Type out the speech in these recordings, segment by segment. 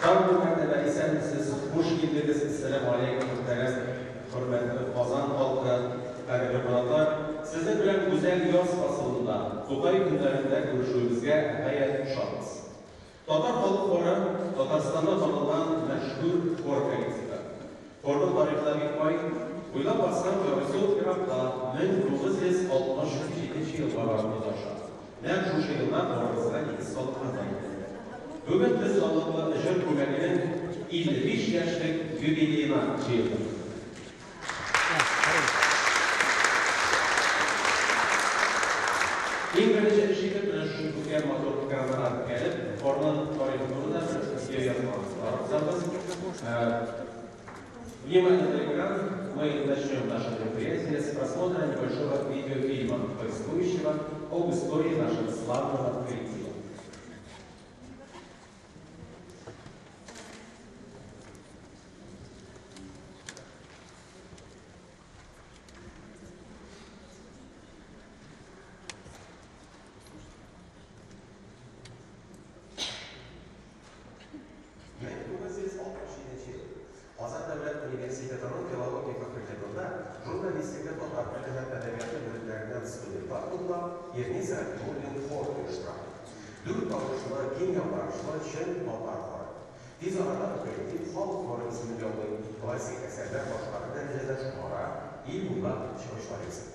Тагын бер мәртәбә исәнмесез, хуш килдегез, әссәламү аләйкүм, мөхтәрәм, хөрмәтле Казан халкы, кадерле кунаклар! Сезнең белән гүзәл яз фасылында, Тукай көннәрендә күрешүебезгә гаять шатбыз. Татар халык хоры, Татарстанда танылган мәшһүр хор коллективы. Хорның тарихы да бик бай. Уйлап барсаң, ярыйсы ук еракка, 1967 елга барып тоташа. Нәкъ шушы елда хорыбызга нигез салынган да инде. Бүген без данлыклы җыр күмәгенең 55 яшьлек юбилеена җыелдык. Иң беренче эш итеп менә шушы күркәм матур экраннарга текәлеп, хорның тарихы турында бер видеоязма карап узабыз. Внимание на экран! Мы начнем наше мероприятие с просмотра небольшого видеофильма, повествующего об истории нашего славного коллектива. 1967 ел. Казан дәүләт университетының филология факультетында журналистика, татар теле һәм әдәбияты бүлекләреннән студентлар туплап, Ирнис Рәхимуллин хор оештыра. Дүрт тавышлы, киң яңгырашлы чын татар хоры. Тиз арада бу коллектив халык хоры исемен яулый, классик әсәрләр башкарыр дәрәҗәдә шомара, ил буйлап чыгышлар ясый.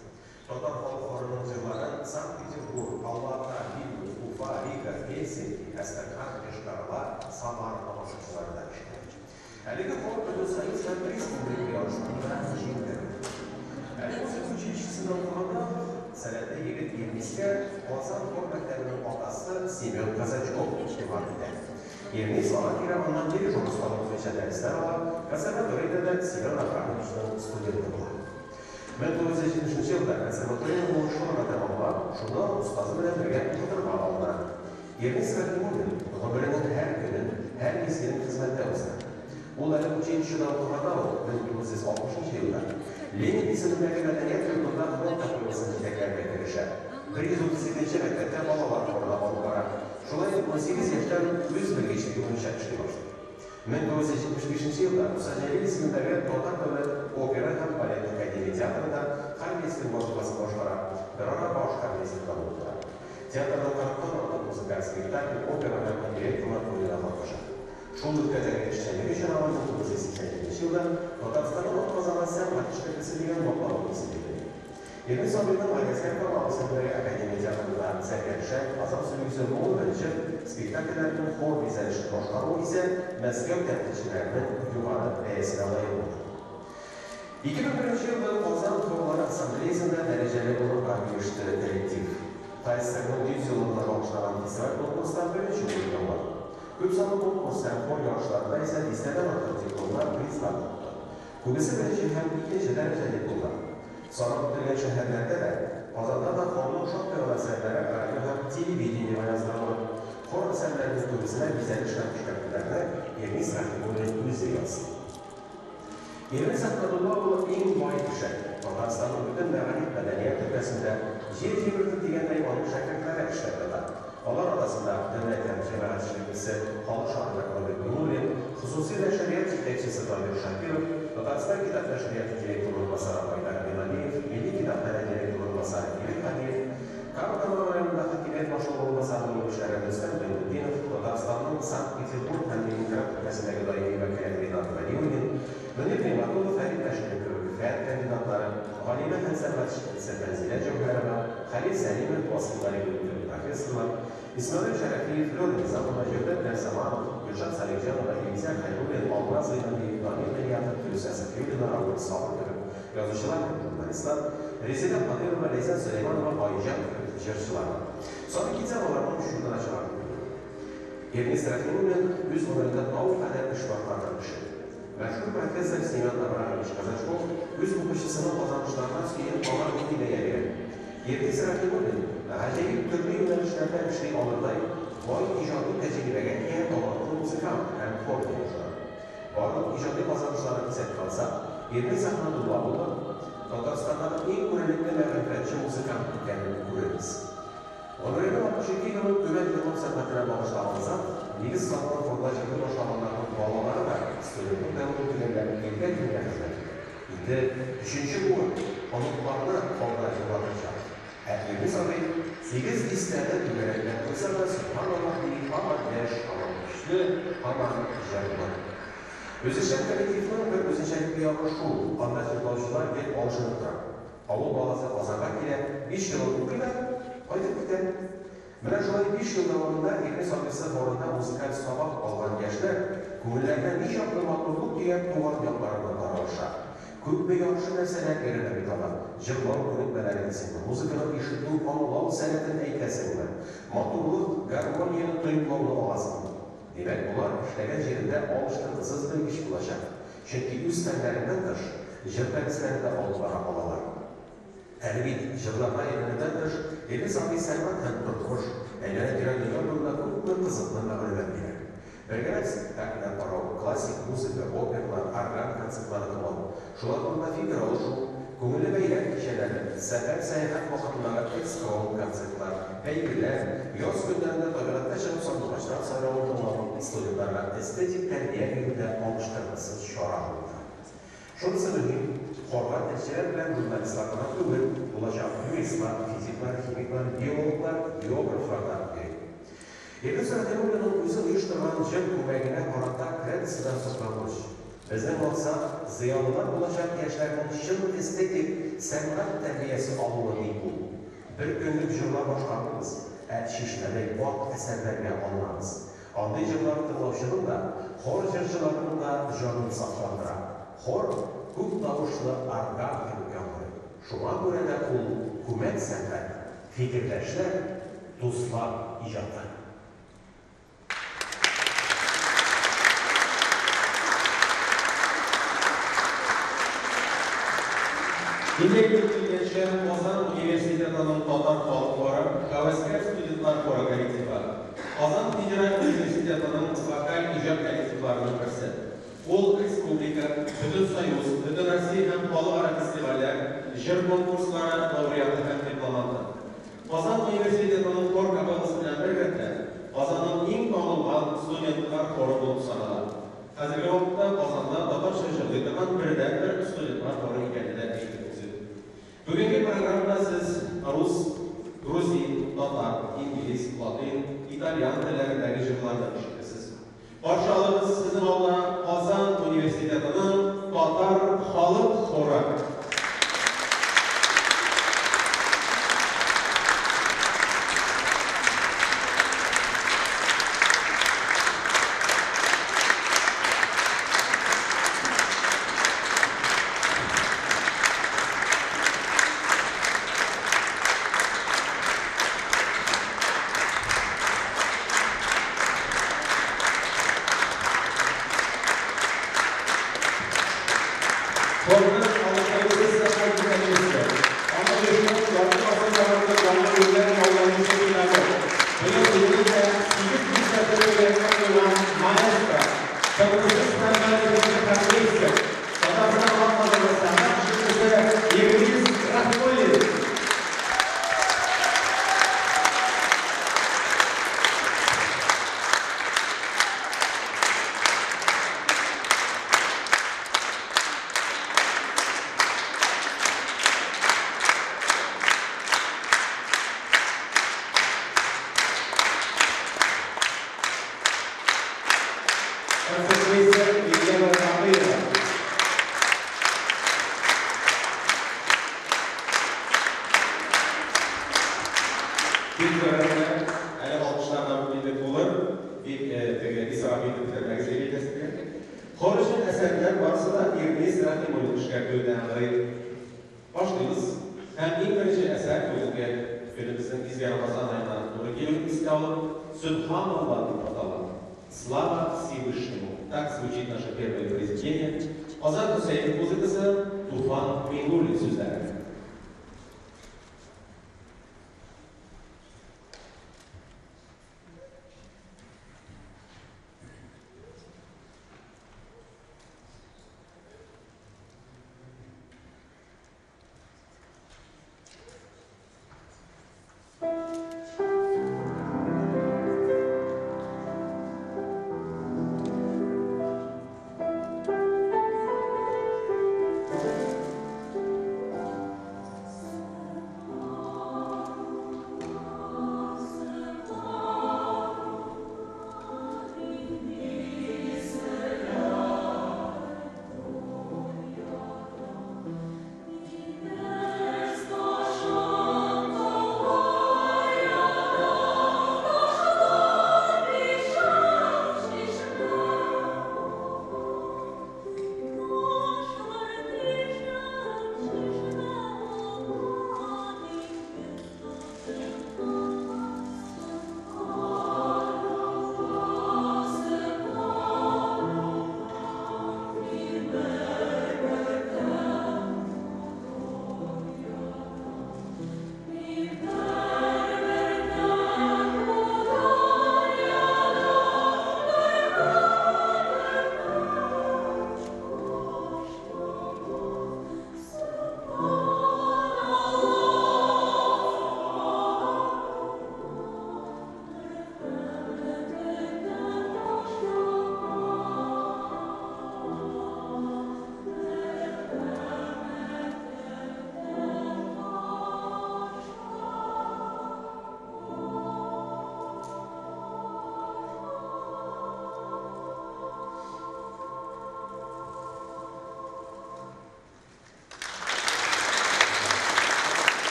Татар халык хорының җырларын Санкт-Петербург, Алма-Ата, Вильнюс, Уфа, Рига, Хельсинки, Әстерхан, Йошкар-Ола, Самара тамашачылары да ишетә. Әлеге хор Бөтенсоюз һәм республика ярышларында җиңде. Әле музыка училищесында укыганда ук сәләтле егет Ирнискә Казан хор мәктәбенең атасы Семен Казачков игътибар итә. Ирнис ара-тирә аннан дирижер осталыгы буенча дәресләр ала, консерваториядә дә Семен Абрамовичның студенты була. 1970 елда консерваторияне уңышлы гына тәмамлап, шунда ук остазы белән бергә укытырга алына. Ирнис Рәхимуллин гомеренең һәр көнен, һәр мизгелен хезмәттә уздыра. Ул әле училищеда укыганда ук, 1960 нчы елда, Ленин исемендәге мәдәният йортында хор капелласын җитәкләргә керешә. 132 нче мәктәптә балалар хоры да алып бара. Шулай итеп, 18 яшьтән үк үз белгечлеге буенча эшли башлый. 1975 нче елда Муса Җәлил исемендәге Татар дәүләт опера һәм балет академия театрында хормейстер вазыйфасын башкара, берара баш хормейстер да булып тора. Театрның кырыктан артык музыкаль спектакль, опера һәм оперетталар куюда катнаша. Шул өлкәдәге эшчәнлеге өчен аңа 1987 нче елда Татарстанның атказанган сәнгать эшлеклесе дигән мактаулы исем бирелә. Ирнис абыйның Галиәсгар Камал исемендәге академия театрында Зәңгәр шәл, Казан сөлгесе, Моңлы бер җыр спектакльләренең хор бизәлешен башкаруы исә Мәскәү тәнкыйтьчеләренең югары бәясенә лаек булды. 2001 нче елда Казан хорлары ассамблеясында дәрәҗәле урынга иреште коллектив. ТАССРның 100 еллыгына багышланган фестиваль-конкурста беренче урын яулады. Күпсанлы конкурс һәм хор ярышларында исә дистәдән артык дипломнар, призлар отты. Күбесе беренче һәм икенче дәрәҗә дипломнар. Санап үтелгән шәһәрләрдә дә, Казанда да хорның шактый гына әсәрләре радио һәм телевидениегә яздырыла. Хор әсәрләренең күбесенә бизәлеш һәм эшкәртүләрне Ирнис Рәхимуллин үзе ясый. Ирнис Әхмәдулла улы иң бай кеше. Татарстанның бөтен мәгариф, мәдәният өлкәсендә җир җимертеп дигәндәй аның шәкертләре эшләп ята. Алар арасында дәүләт һәм җәмәгать эшлеклесе, халык шагыйре Роберт Миңнуллин, хосусый нәшрият җитәкчесе Дамир Шакиров, Татарстан китап нәшрияты директоры урынбасары Айдар Миналиев, Милли китапханә директоры урынбасары Ирек Һадиев, Кама Тамагы районында хакимият башлыгы урынбасарының белгечләре Рөстәм Гыйлметдинов, Татарстанның Санкт-Петербург һәм Ленинград өлкәсендәге даими вәкиле Ринат Вәлиуллин, Мөнир Нигъмәтуллов, Фәрит Әшнәев кебек фән кандидатлары, галимә һәм сәнгать эшлеклесе Фәнзилә Җәүһәрова, Хәлил Сәлимов, Васыйл Галиуллин кебек профессорлар, Исмәгыйль Шәрәфиев, Флера Низамова, Җәүдәт Дәрзаманов, Гөлшат Салихҗанова, Илгизәр Хәйруллин, Алмаз Гыймадиев, Дамир Гыйниятов, Флүсә Сафиуллина, Равил Сабыр кебек язучылар һәм журналистлар, Резеда Кадыйрова, Ләйсән Сөләйманова, Айҗан кебек җырчылар бар. Саный китсәң, аларның чутына чыгарлык түгел. Ирнис Рәхимуллин үз гомерендә тау кадәр эш башкарган кеше. Мәшһүр профессор Семен Абрамович Казачков үз укучысының казанышларына сөенеп аңа нинди бәя бирә? Ирнис Рәхимуллин, гаҗәеп төрле юнәлешләрдә эшли алырдай бай иҗади тәҗрибәгә ия талантлы музыкант һәм хор дирижеры. Барлык иҗади казанышларын исәпкә алсак, Ирнис Әхмәдулла улы Татарстандагы иң күренекле мәгърифәтче музыкант икәнен күрербез. Гомеренең 62 елын түбән җырлау сәнгатенә багышлаган зат, нигез салган хорда җырлый башлаганнарның Инде өченче буын оныкларны хорда җырлатачак. Ә Ирнис абый сигез дистәне түгәрәкләп куйса да, сөбханаллаһ ди, һаман яшь, һаман көчле, һаман җырлы. Үзешчән коллективның бер үзенчәлекле ягы шул, анда җырлаучылар гел алышынып тора. Авыл баласы Казанга килә, биш елын укый да, кайтып китә. Менә шулай биш ел дәвамында Ирнис абыйсы хорында музыкаль сабак алган яшьләр, күңелләренә ничаклы матурлык төяп, туган якларына таралыша. Күпме яхшы нәрсәләр өйрәнә бит алар, җырлау күнекмәләре дисеңме, музыканы ишетү, аңлау сәләтен әйтәсеңме, матурлык, гармонияне тоемлауны аласыңмы? Димәк, болар эшләгән җирендә алыштыргысыз белгеч булачак, чөнки үз фәннәреннән тыш, җыр дәресләре дә алып бара алалар. Әле бит җырларга өйрәнүдән тыш, Илгиз абый сәнгать һәм тормыш, әйләнә-тирә дөнья турында күпме кызыклы мәгълүмат бирә. Бергәләп спектакльләр карау, классик музыка, опералар, орган концертлары тыңлау, шулар турында фикер алышу, күңелле бәйрәм кичәләре, сәфәр-сәяхәт вакытындагы экспромт концертлар, бәйгеләр, яз көннәрендә табигатькә чыгып сандугачлар сайравын тыңлау студентларга эстетик тәрбия бирүдә алыштыргысыз чара булып тора. Шунысы мөһим, хорга телчеләр белән журналистлар гына түгел, булачак юристлар, физиклар, химиклар, геологлар, географлар да йөри. Илдус Рәхимуллинның үзе оештырган җыр күмәгенә карата кредосы да соклангыч. Безнең максат, зыялылар булачак яшьләрнең чын эстетик сәнгать тәрбиясе алуы, ди ул. Бер көнлек җырлар башкармыйбыз, ә чишмәдәй вак әсәрләргә алынабыз. Андый җырлар тыңлаучының да, хор җырчыларының да җанын сафландыра. Хор күп тавышлы орган кебек яңгырый. Шуңа күрә дә ул күмәк сәнгать, фикердәшләр, дуслар иҗаты. Инде әйтеп килгәнчә, Казан университетының татар халык хоры, һәвәскәр студентлар хоры коллективы. Казан федераль университетының вокаль иҗат коллективларының берсе. Ул республика, Бөтенсоюз, Бөтенроссия һәм халыкара фестивальләр, җыр конкурслары лауреаты һәм дипломанты. Казан университетының хор капелласы белән бер рәттән, Казанның иң танылган студентлар хоры булып санала. Хәзерге вакытта Казанда татарча җырлый торган бердәнбер студентлар хоры икәне дә әйтеп узыйк. Бүгенге программада сез рус, грузин, татар, инглиз, латин, итальян телләрендәге җырларны ишетерсез. Каршы алыгыз сезнең алда Казан университетының татар халык хоры. Хорның алыштыргысыз сәнгать җитәкчесе, аны оештырып, ярты гасыр дәвамында җанлы гөрләп яуланучы педагог, быел үзенең дә сигез дистәсе түгәрәкләп куйган маэстро, тынгысыз сәнгать җырчы хормейстер, Татарстан атказанган сәнгать эшлеклесе Ирнис Рәхимуллин. Концертмейстер Елена Сакыева. Бик зур рәхмәт. Әле алкышлар да инде булыр. Бик теге исраф итеп бетермәгез дип әйтәсем килә. Хор өчен әсәрләр барысы да Ирнис Рәхимуллин эшкәртүендә яңгырый. Башлыйбыз. Һәм иң беренче әсәр бүгенге көнебезнең изге Рамазан аена туры килүен искә алып, Сөбханалла дип атала. Слава Всевышнему! Так звучит наше первое произведение. Азат Хөсәенов музыкасы, Туфан Миңнуллин сүзләре.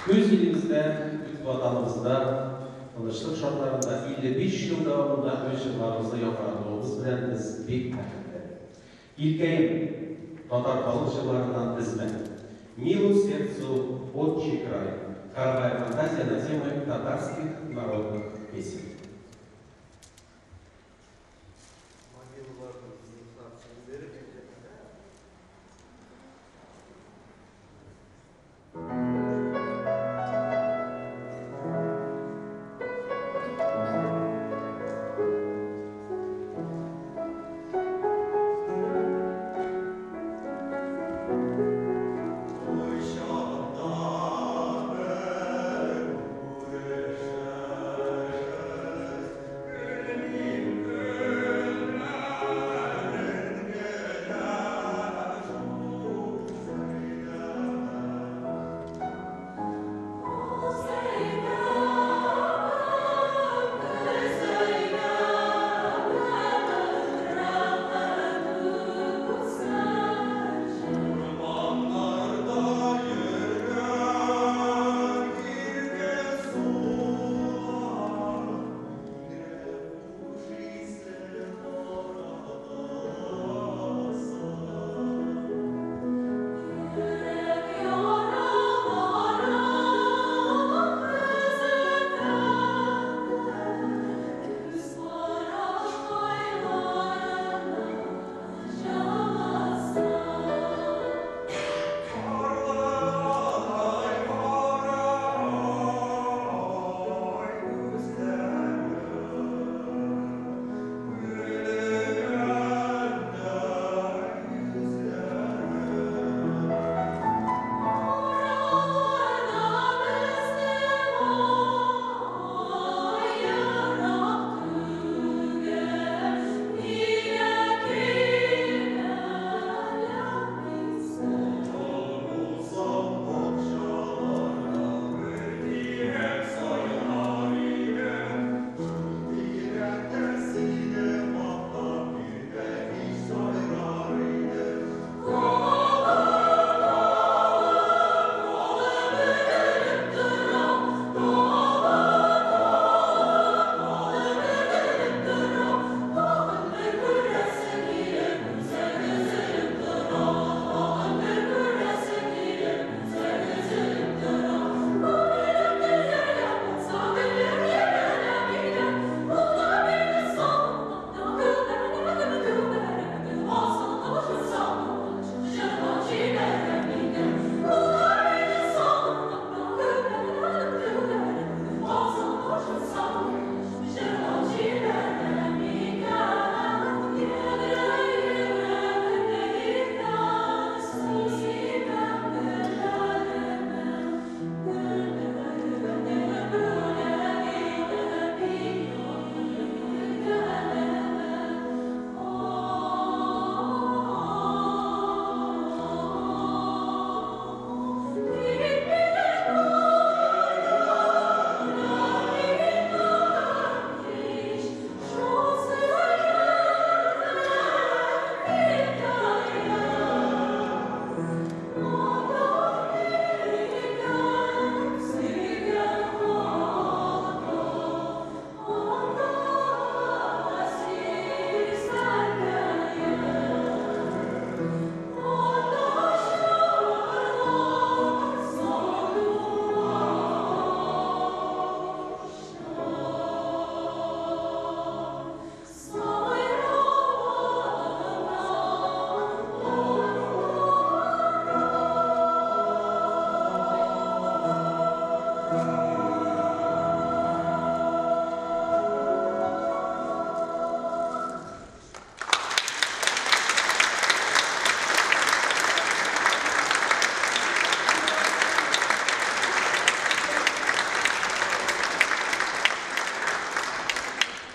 Үз илебездә, үз ватаныбызда тынычлык шартларында 55 ел дәвамында үз җырларыбызны яңгыратуыбыз белән без бик бәхетле. Илкәем, татар халык җырларыннан тезмә. Милу сердцу отчий край. Хоровая фантазия на темы татарских народных песен.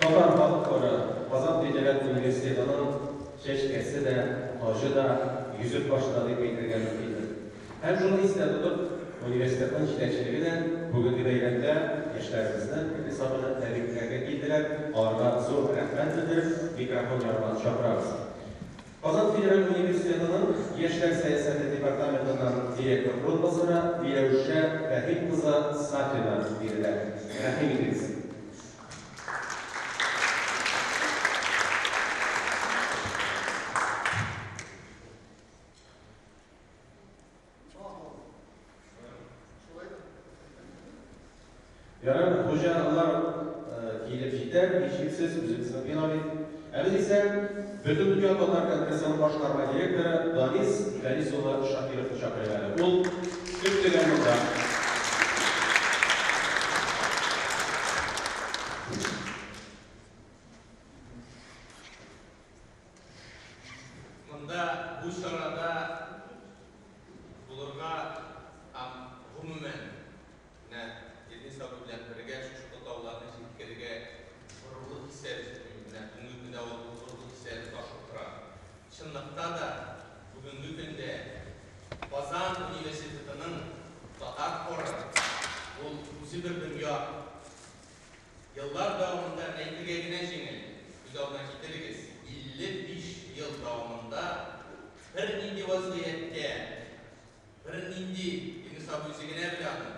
Татар халык хоры Казан федераль университетының чәчкәсе дә, таҗы да, йөзек башы да дип әйтергә мөмкиндер. Һәм шуны истә тотып, университетның җитәкчелеге дә бүгенге бәйрәмдә яшьләребезне хисабына тәбрикләргә килделәр. Аларга зур рәхмәт белдереп, микрофон янына чакырабыз. Казан федераль университетының Яшьләр сәясәте департаментыннан директор урынбасары Миләүшә Фәһим кызы Сафина бирелә. Рәхим итегез. Ярар, хуҗалар килеп җитәр, һичшиксез, үзебезнең бина бит. Ә без исә Бөтендөнья татар конгрессының башкарма директоры Данис Фәнис улы Шакировны чакырыйк әле. Ул төп-төгәл монда. Монда бу чарада булырга һәм гомумән менә Илнис абый белән бергә шушы котлауларны җиткерергә горурлык хисләре җитми. Менә бүгенге көндә ул горурлык хисләре ташып тора. Чынлыкта да бүгенге көндә Казан университетының татар хоры ул үзе бер дөнья. Еллар дәвамында, менә әйтергә генә җиңел, күз алдына китерегез, 55 ел дәвамында бернинди вазгыятькә, бернинди, Илнус абый үзе генә белә аны,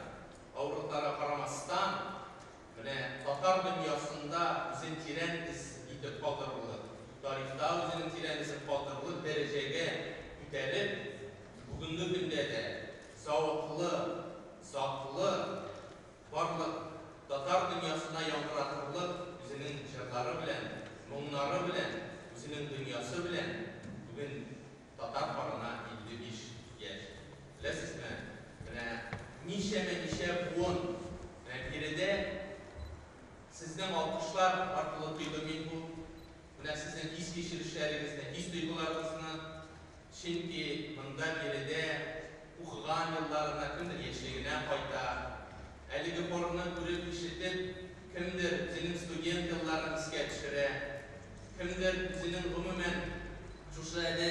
авырлыкларга карамастан, менә татар дөньясында үзен тирән эз итеп калдырырлык, тарихта үзенең тирән эзен калдырырлык дәрәҗәгә күтәреп, бүгенге көндә дә зәвыклы, затлы, Барлык татар дөньясына яңгыратырлык үзенең җырлары белән, моңнары белән, үзенең дөньясы белән бүген татар хорына 55 яшь. Беләсезме, менә ничәмә-ничә буын менә биредә сезнең алкышлар аркылы тойдым мин бу, менә сезнең хис-кичерешләрегезне, хис-тойгыларыгызны. Чөнки монда биредә укыган елларына кемдер яшьлегенә кайта, әлеге хорны күреп, ишетеп, кемдер үзенең студент елларын искә төшерә, кемдер үзенең гомумән шушы әле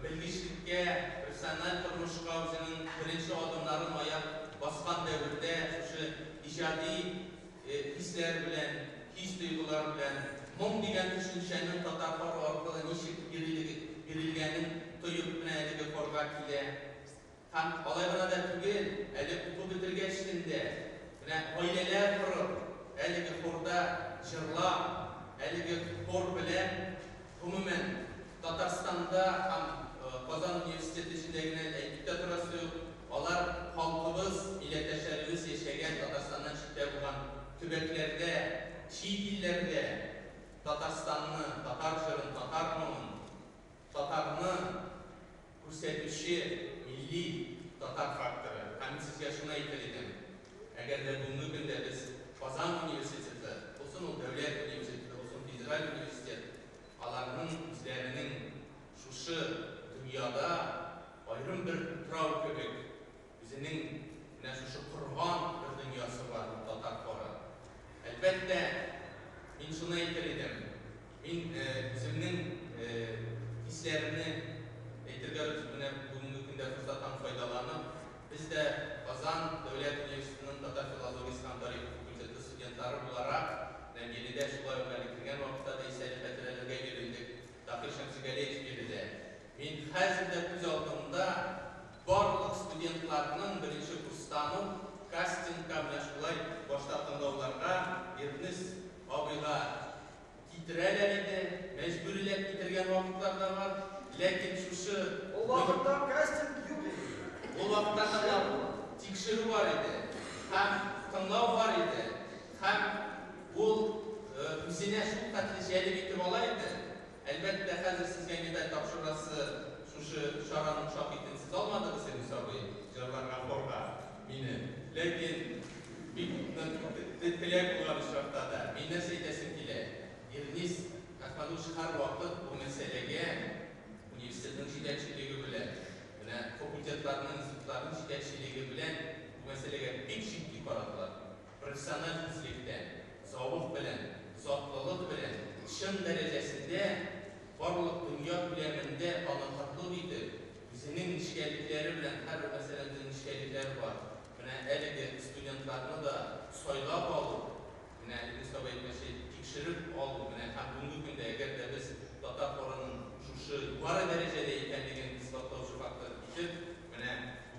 белгечлеккә, профессиональ тормышка үзенең беренче адымнарын аяк баскан дәвердә шушы иҗади хисләр белән, хис-тойгылар белән, моң дигән төшенчәнең татар хоры аркылы ничек бирелгәнен тоеп менә әлеге хорга килә. Һәм алай гына да түгел, әле укып бетергәчтен дә, менә гаиләләр корып, әлеге хорда җырлап, әлеге хор белән, гомумән, Татарстанда һәм Казан университеты эчендә генә әйтеп тә торасы юк, алар халкыбыз, милләттәшләребез яшәгән Татарстаннан читтә булган төбәкләрдә, чит илләрдә Татарстанны, татар җырын, татар моңын, татарны күрсәтүче милли татар факторы. Һәм мин сезгә шуны әйтер идем, әгәр дә бүгенге көндә без Казан университеты, булсын ул дәүләт университеты, булсын федераль университет, аларның үзләренең шушы дөньяда аерым бер утрау кебек үзенең менә шушы корган бер дөньясы бар татар хоры. Әлбәттә, мин шуны әйтер идем, мин үземнең хисләремне әйтергә менә бүгенге көндә форсаттан файдаланып, без дә Казан дәүләт университетының татар филологиясе һәм тарихы факультеты студентлары буларак, менә биредә шулай ук әле кергән вакытта да истәлек хатирәләргә бирелдек. Таһир Шәмсегалиевич биредә. Мин хәзер дә күз алдымда барлык студентларның беренче курстан ук кастингка менә шулай башта тыңлауларга Ирнис абыйга китерәләр иде, мәҗбүриләп китергән вакытлар да бар. Ләкин шушы Ул вакытта кастинг юк иде. Ул вакытта тыңлау, тикшерү бар иде. Һәм тыңлау бар иде. Һәм ул үзенә шулхәтле җәлеп итеп ала иде. Әлбәттә, хәзер сезгә медаль тапшырасы шушы чараның шаһитен сез алмадыгыз, Илнус абый, җырларга хорга мине. Ләкин бик нык теләк булган очракта да, мин нәрсә әйтәсем килә, Ирнис Әхмәдуллович һәрвакыт бу мәсьәләгә университетның җитәкчелеге белән, менә факультетларның, институтларның җитәкчелеге белән бу мәсьәләгә бик җитди карадылар. Профессиональ күзлектән, зәвык белән, затлылык белән, чын дәрәҗәсендә барлык дөнья күләмендә танытырлык итеп, үзенең нечкәлекләре белән, һәрбер мәсьәләнең үзенең нечкәлекләре бар. Менә әлеге студентларны да сайлап алу, менә Илнус абый әйтмешли, тикшереп алу, менә һәм бүгенге көндә, әгәр дә без татар хорының шушы югары дәрәҗәдә икәнлеген исбатлаучы факты итеп, менә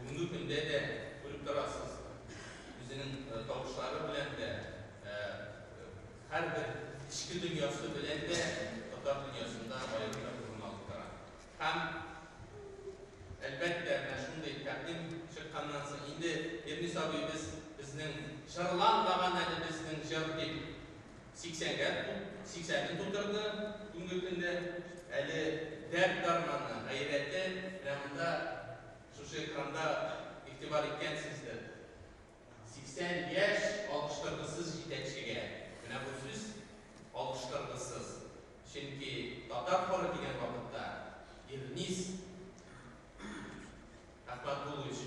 бүгенге көндә дә күреп торасыз, үзенең тавышлары белән дә, һәрбер эчке дөньясы белән дә татар дөньясында аерым бер урын алып тора. Һәм әлбәттә, менә шундый тәкъдим чыкканнан соң инде Ирнис абый без безнең җырланмаган әле безнең җыр дип 80-гә 80-не тутырды бүгенге көндә. Әле дәрт дарманы, гайрәте менә монда шушы экранда игътибар иткәнсездер. 80 яшь алыштыргысыз җитәкчегә. Менә бу сүз алыштыргысыз. Чөнки татар хоры дигән вакытта Ирнис Әхмәтуллович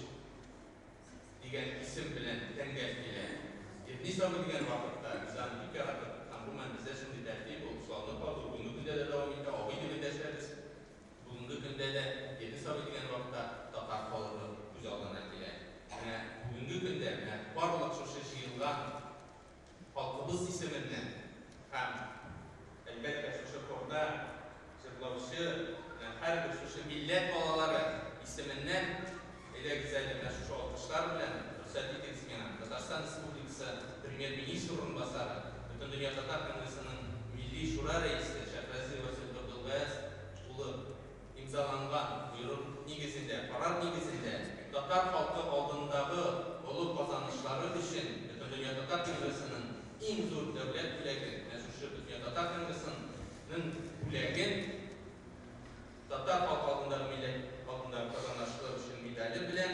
дигән исем белән тәңгәл килә. Ирнис абый дигән вакытта без аны бик яратып, һәм гомумән бездә шундый тәртип ул салынып калды, бүгенге көндә дә дәвам итә, абый дип эндәшәбез. Бүгенге көндә дә Ирнис абый дигән вакытта татар халкы күз алдына килә. Менә бүгенге көндә менә барлык шушы җыелган халкыбыз исеменнән һәм әлбәттә шушы хорда җырлаучы һәрбер шушы милләт балалары исеменнән әйдәгез әле менә шушы алкышлар белән рөхсәт итегез миңа Татарстан Республикасы Премьер-министр урынбасары, Бөтендөнья татар конгрессының Милли шура рәисе Шәйхразиев Васил Габделгаяз улы имзаланган боерык нигезендә, карар нигезендә татар халкы алдындагы олы казанышлары өчен Бөтендөнья татар конгрессының иң зур дәүләт бүләге, менә шушы Бөтендөнья татар конгрессының бүләген татар халкы алдындагы милләт алдындагы казанышлары өчен медале белән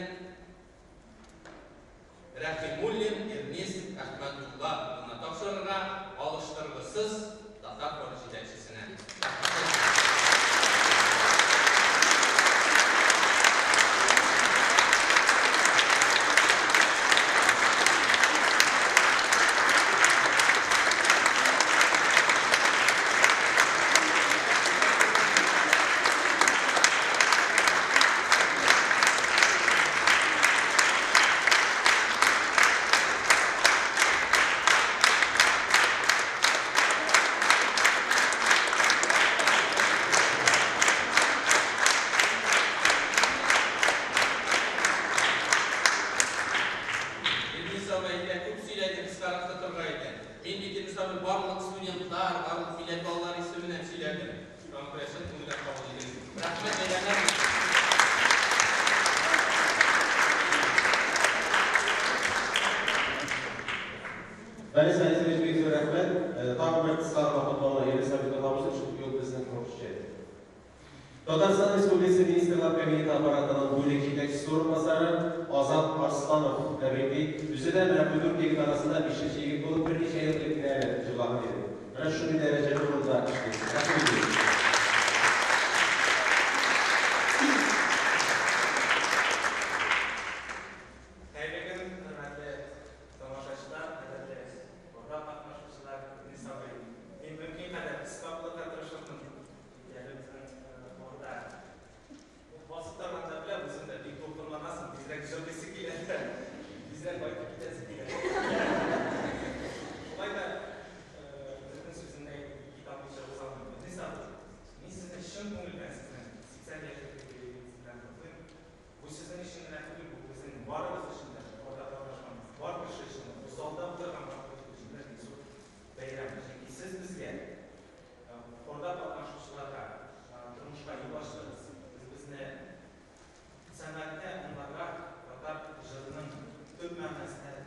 Рәхимуллин Ирнис Әхмәдулла улына тапшырырга алыштыргысыз татар хоры җитәкчесенә. Ирнис абый әйтә, күп сөйләде, кыскарак тотырга иде. Мин бит Ирнис абый барлык студентлар, барлык милләт балалары исеменнән сөйләдем. Шуңа күрә чын күңелдән кабул итегез. Рәхмәт, бәйрәмнәр. Борис Борисович, бик зур рәхмәт. Тагын бер кыска гына котлауны Ирнис абый тотабыз, чөнки ул безнең тормышчы. Татарстан Республикасы Министрлар Кабинеты аппаратының бүлек җитәкчесе урынбасары Азат Арсланов тәбрикли. Үзе дә менә бу дүрт егет арасында бишенче егет булып берничә ел элек кенә әле җырлаган иде. Менә шундый дәрәҗәле урында эшли. Рәхмәт итегез. Хәерле көн, хөрмәтле тамашачылар, кадерле хорда катнашучылар, Ирнис абый. Мин мөмкин кадәр кыска булырга тырышырмын. Чөнки әле безнең хорда басып торганда беләм, үзең дә бик дулкынланасың, тизрәк җырлыйсы килә, тизрәк кайтып китәсе килә. Шулай да бөтен сүземне әйтеп китә алмыйча уза алмыйм. Ирнис абый, мин сезне чын күңелдән сезнең 80 яшьлек юбилеегыз белән котлыйм. Бу сезнең өчен генә түгел, бу безнең барыбыз өчен дә, хорда катнашкан бар кеше өчен дә, бу залда утырган бар кеше өчен дә бик зур бәйрәм. Чөнки сез безгә, хорда катнашучыларга тормышка юл ачтыгыз. Сез безне сәнгатьтә аңларга, татар җырының төп мәгънәсенә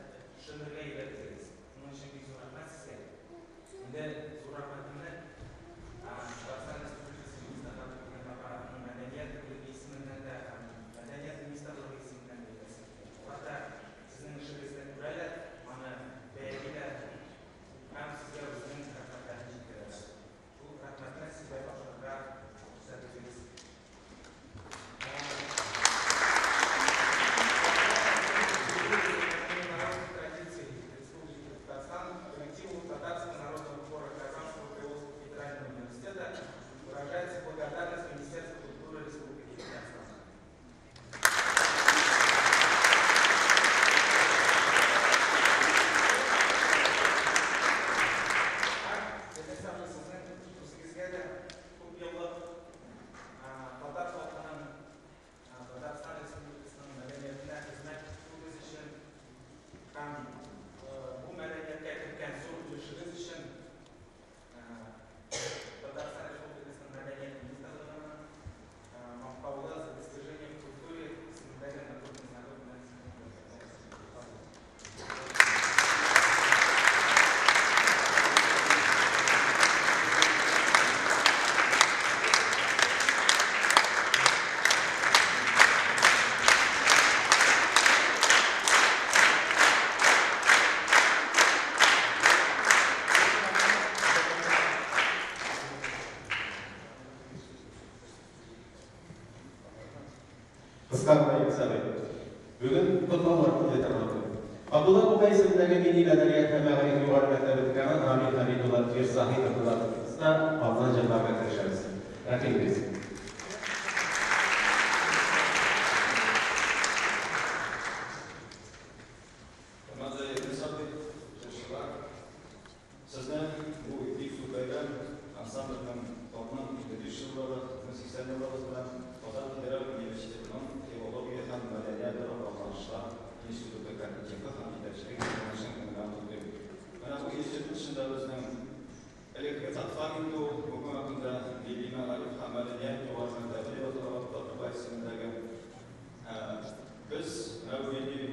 Котлаулар әйтергә мөмкин. Габдулла Тукай исемендәге милли мәдәният һәм мәгариф югары мәктәбе деканы Рамил Хәмит улы Мирзаһитов да аннан җырларга керешәбез. Рәхим итегез. Хөрмәтле Ирнис абый, җырчылар, сезне бу бик зур бәйрәм, ансамбльнең, хорның 55 еллыгы, сезнең 80 еллыгыгыз белән Казан федераль университетының филология һәм мәдәниятара багланышлар институты коллективы һәм җитәкчелеге исеменнән чын күңелдән котлыйм. Менә бу институт эчендә безнең элекке татфак инде ул, бүгенге көндә милли мәгариф һәм мәдәният югары мәктәбе дип атала Габдулла Тукай исемендәге. Без менә бу милли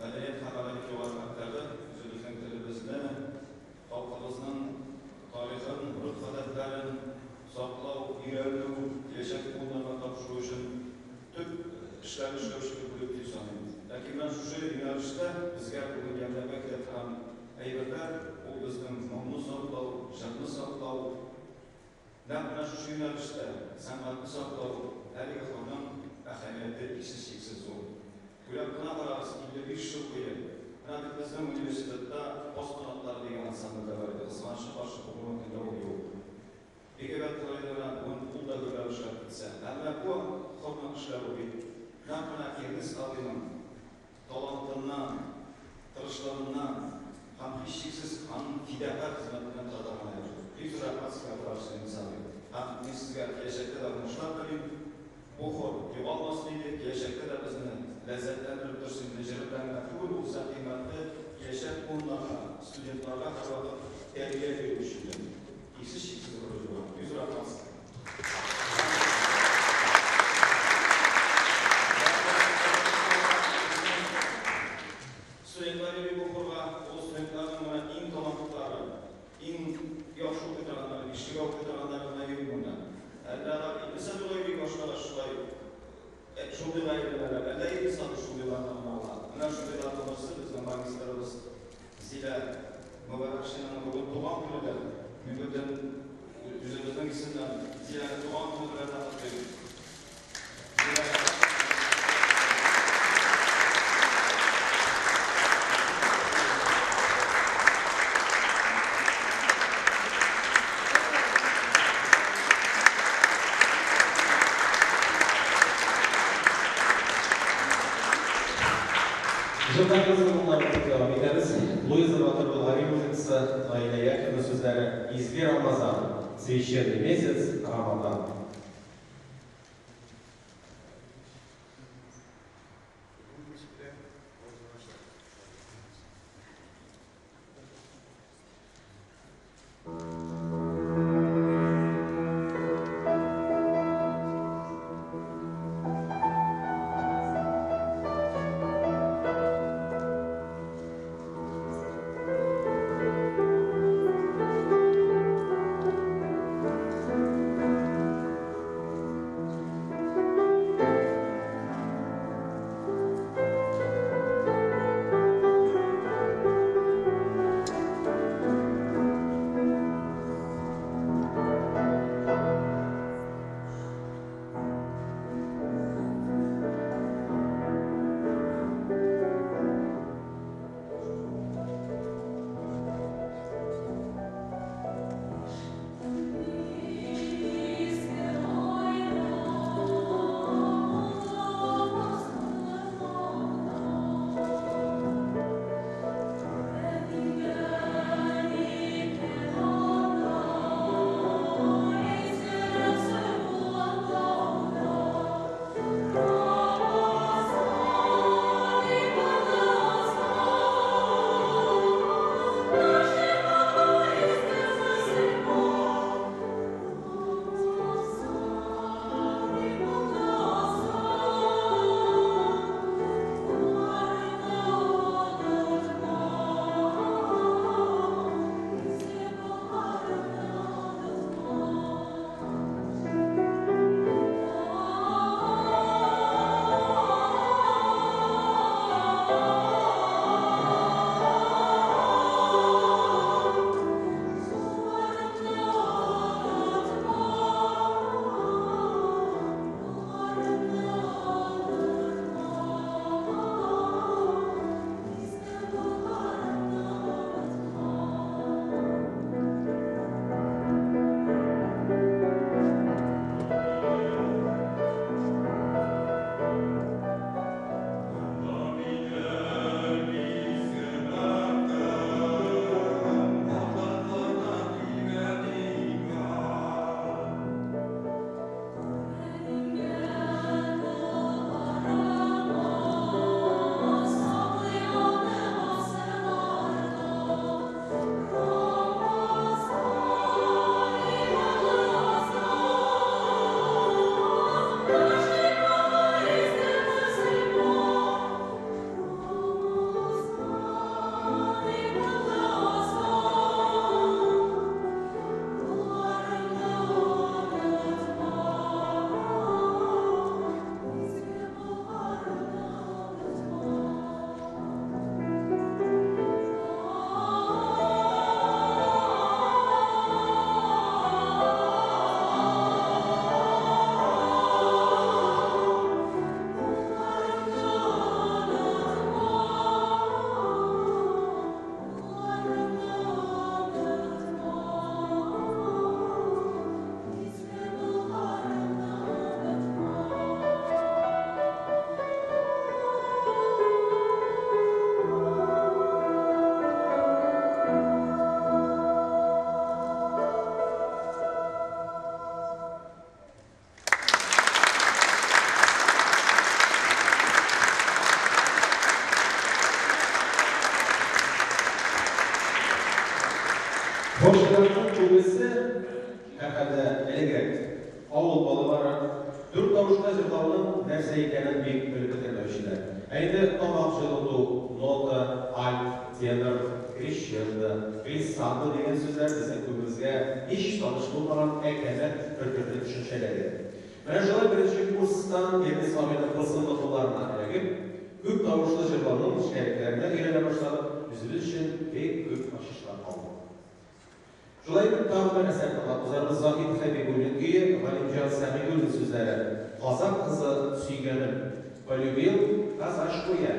мәдәният һәм мәгариф югары мәктәбе үзебезнең телебезне, халкыбызның тарихын, гореф-гадәтләрен саклау, өйрәнү, киләчәк буыннарга тапшыру өчен төп эшләрне эшләүче бер бүлек дип саныйм. Ләкин менә шушы юнәлештә безгә бүген ярдәмгә килә торган әйберләр, ул безнең моңны саклау, җырны саклау, нәкъ менә шушы юнәлештә сәнгатьне саклау, әлеге хорның әһәмияте иксез-чиксез зур. Уйлап кына карагыз, 55 ел буе менә бит безнең университетта Каз канатлары дигән ансамбль дә бар иде, кызганычка каршы, бүгенге көндә ул юк. Бик әйбәт булыр иде менә бүген ул да гөрләп эшләп китсә. Ә менә бу хорның эшләве бит нәкъ менә Ирнис абыйның талантыннан, тырышлыгыннан һәм һичшиксез аның фидакарь хезмәтеннән тора торган әйбер. Бик зур рәхмәт сезгә, товарищ Ирнис абый. Һәм мин сезгә киләчәктә дә уңышлар телим. Бу хор югалмасын иде, киләчәктә дә безне ләззәтләндереп торсын иде. Җыры белән генә түгел, ул кыйммәтле киләчәк буыннарга, студентларга һәрвакыт тәрбия бирү өчен дә. Иксез-чиксез роле бар. Бик зур рәхмәт сезгә. Студентлар йөри бу хорга, ул студентларның менә иң талантлылары, иң яхшы укый торганнары, бишлегә укый торганнары гына йөри монда. Әллә алар Ирнис абыйга йөри башлагач шулай шундыйга әйләнәләр, әллә Ирнис абый шундыйларны гына ала. Менә шундыйларның берсе безнең магистрыбыз Зилә Мөбарәкшинаның бүген туган көне дә. Мин бөтен үзебезнең исемнән Зиләне туган көне белән дә котлыйм. Зилә Җырларыбызны моңнары дип дәвам итәбез. Луиза Батыр Болгари музыкасы, Наилә Яхина сүзләре, Изге Рамазан, Священный месяц, Рамадан. Хорчыларның күбесе, һәрхәлдә, элегрәк, авыл балалары, дүрт тавышка җырлауның нәрсә икәнен бик белеп бетермәүчеләр. Ә инде тамак җылыту, нота, альт, тенор, крещендо, глиссандо дигән сүзләр безнең күбебезгә һич таныш булмаган әкәмәт бертөрле төшенчәләр иде. Менә шулай беренче курстан Ирнис абыйның тылсымлы кулларына эләгеп, күп тавышлы җырлауның нечкәлекләренә өйрәнә башладык, үзебез өчен бик күп ачышлар алдык. Шулай итеп, тагын бер әсәр тыңлап узарбыз, Заһид Хәбибуллин көе, Галимҗан Сәгыйдуллин сүзләре, Казакъ кызы сөйгәнем, Полюбил казашку я.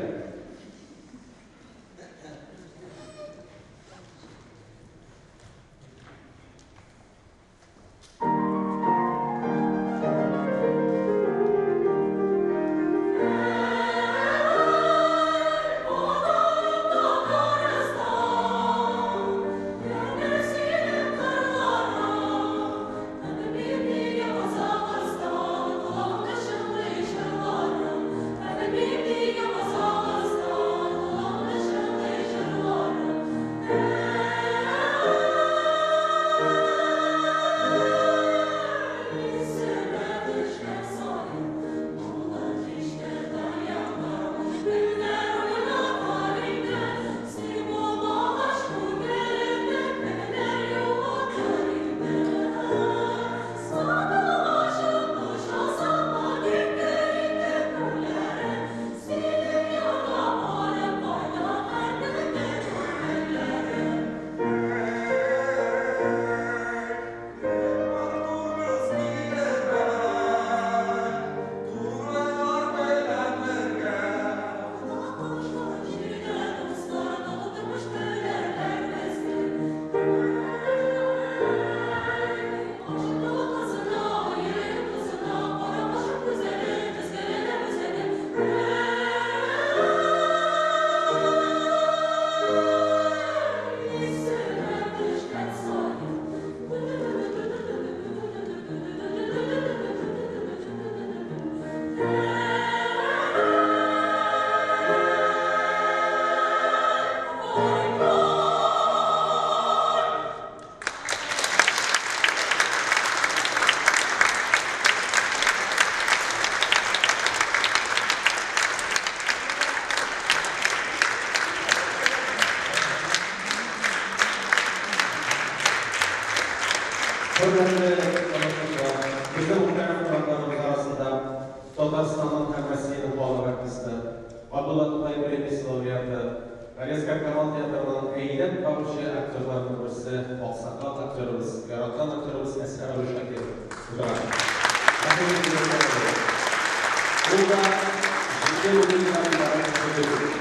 Хөрмәтле тамашачылар, безнең мөхтәрәм кунакларыбыз арасында Татарстанның һәм Россиянең халык артисты, Габдулла Тукай премиясе лауреаты, Галиәсгар Камал театрының әйдәп баручы актерларының берсе, аксакал актерыбыз, яраткан актерыбыз Әсхәр абый Шакиров утыра. Рәхим итегез, Әсхәр абый. Ул да җитди рубрикадан гыйбарәт кеше түгел.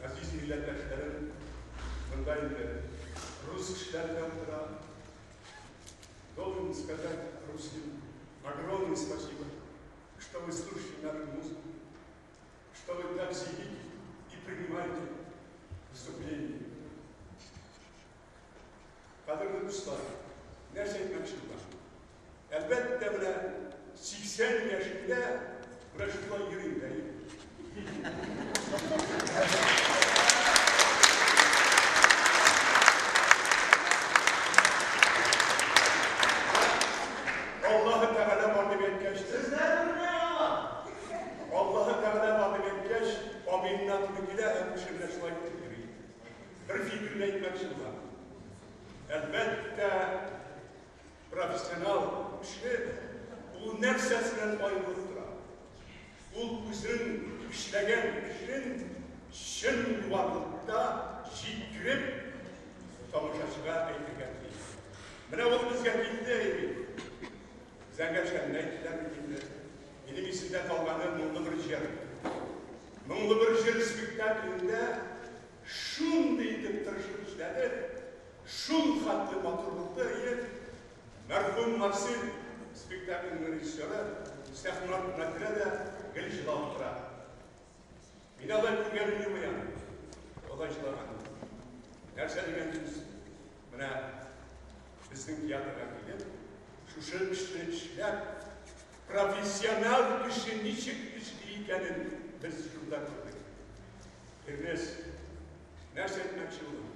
Газиз милләттәшләрем, монда инде рус кешеләре дә утыра. Должен сказать русским огромное спасибо, что вы слушаете нашу музыку, что вы так сидите и принимаете выступление. Кадерле дуслар, нәрсә әйтмәкче булам? Әлбәттә, менә 80 яшемдә менә шулай йөрим дә. Аллаһы Тәгалә бар дип әйткәч, Аллаһы Тәгалә бар дип әйткәч, аминна туры килә һәм кеше менә шулай итеп йөри. Бер фикерне әйтмәкче булам. Әлбәттә, профессионал кеше ул нәрсәсеннән аерылып тора? Ул үзенең эшләгән эшен чын югарылыкта җиткереп тамашачыга әйтергә тиеш. Менә ул безгә килде бит. Зәңгәр шәлне әйттеләр бит инде. Минем исемдә калганы Моңлы бер җыр. Моңлы бер җыр спектаклендә шундый итеп тырышып эшләде, шул хәтле матур булды, әйе. Мәрхүм Марсель спектакльнең режиссеры сәхнә артына керә дә гел җылап утыра. Мин алай күргәнем юк аны. Алай җылаганын. Нәрсә дигән сүз? Менә безнең театрга килеп, шушы эшне эшләп, профессионал кеше ничек эшли икәнен без шунда күрдек. Эрнес, нәрсә әйтмәкче булам?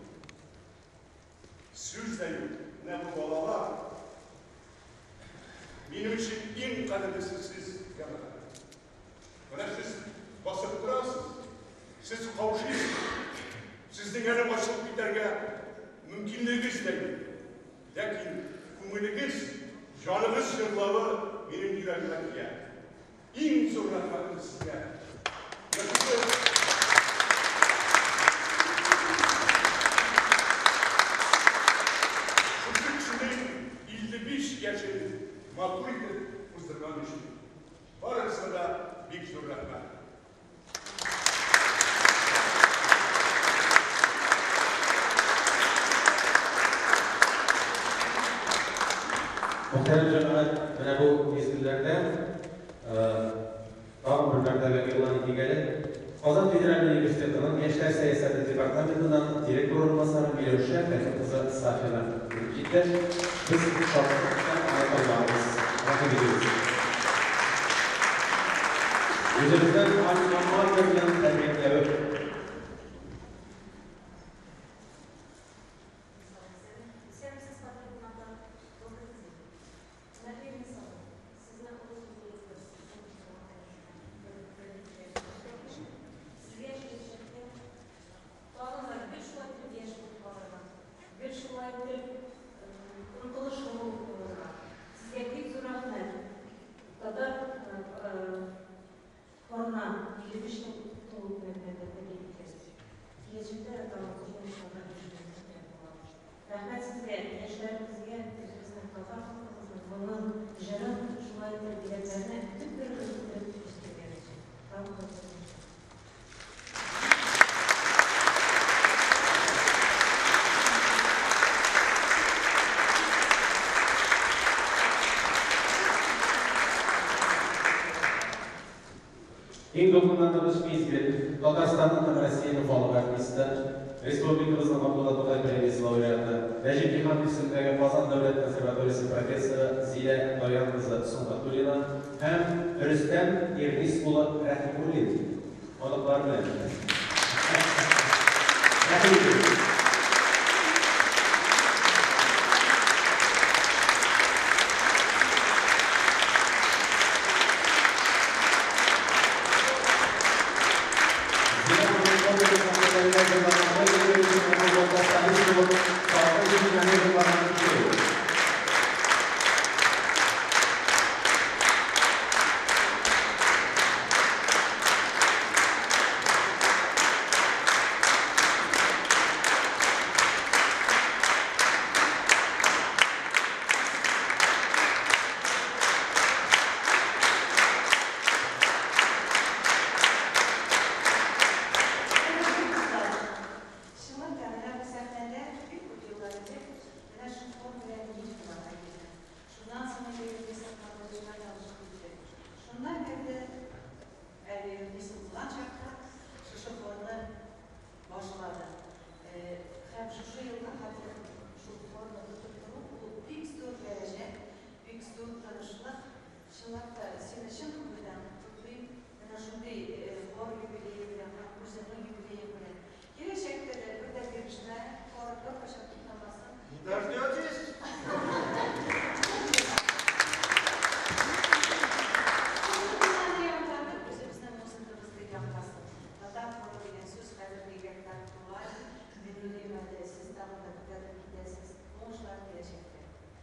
Сүз дә юк, менә бу балалар минем өчен иң кадерлесе сез, җәмәгать. Менә сез басып торасыз, сез каушыйсыз, сезнең әле ачылып китәргә мөмкинлегегез дә юк. Ләкин күңелегез, җаныгыз җырлавы минем йөрәгемә тия. Иң зур рәхмәтем сезгә. Шушы кешенең 55 яшен матур итеп уздырган өчен барыгызга да бик зур рәхмәт. Мөхтәрәм җәмәгать, менә бу мизгелләрдә тагын бер мәртәбә игълан итик әле. Казан федераль университетының яшьләр сәясәте департаментыннан директор урынбасары Миләүшә Фәтих кызы Сафина килеп җитте. Без шатлык белән аны тыңларбыз. Рәхим итегез. Үзебезнең альма-матер белән тәбрикләве. Исәнмесез, кадерле кунаклар. Добрый день. Хөрмәтле Ирнис абый, сезне олы юбилеегыз, 80 Сезгә киләчәктә тагын да гел шулай итеп яшь булып калырга, гел шулай итеп омтылышлы булып калырга. Сезгә бик зур рәхмәт. Татар хорына 55 ел тулу белән тәбрик итәбез. Киләчәктә дә тагын зур уңышларга ирешүегезне теләп калабыз. Рәхмәт сезгә, яшьләребезгә, үзебезнең татар халкыбызның моңын, җырын шулай итеп йөрәкләренә төп-төрле итеп үстергән өчен. Тагын бер зур рәхмәт. Иң дулкынландыргыч мизгел, Татарстанның һәм Россиянең халык артисты, республикабызның Габдулла Тукай премиясе лауреаты, Нәҗип Җиһанов исемендәге Казан дәүләт консерваториясе профессоры Зилә Даян кызы Сөнгатуллина һәм Рөстәм Ирнис улы Рәхимуллин оныклары белән. Рәхим итегез. Зилә ханым опера сәхнәләрендә җырлаган кайбер өчен аны залда солист булып Салкын чишмәне җырлаган кеше ул. Хөрмәтле дуслар, чынлап та, менә бу сәхнәдә бик күп еллар элек менә шул хор белән мин кунакка килдем. Шуннан соң инде Ирнис Әхмәтович танышып киттек. Шуннан бирле әле Ирнис укыган чакта шушы хорны башлады. Һәм шушы елга хәтле шул хорны тотып тору ул бик зур дәрәҗә, бик зур тырышлык. Чынлап та, сине чын күңелдән котлыйм. Менә шундый хор юбилее белән һәм үзеңнең юбилеең белән. Киләчәктә дә бер дә бирешмә, хор беркайчан туктамасын. Не дождетесь? Шушы дөньяны яңгыратып, үзебезнең музыкабызны яңгырасын. Татар хоры дигән сүз хәзер бигрәк тә актуаль. Мин уйлыйм әле, сез тагын да күтәрелеп китәсез. Уңышлар киләчәктә.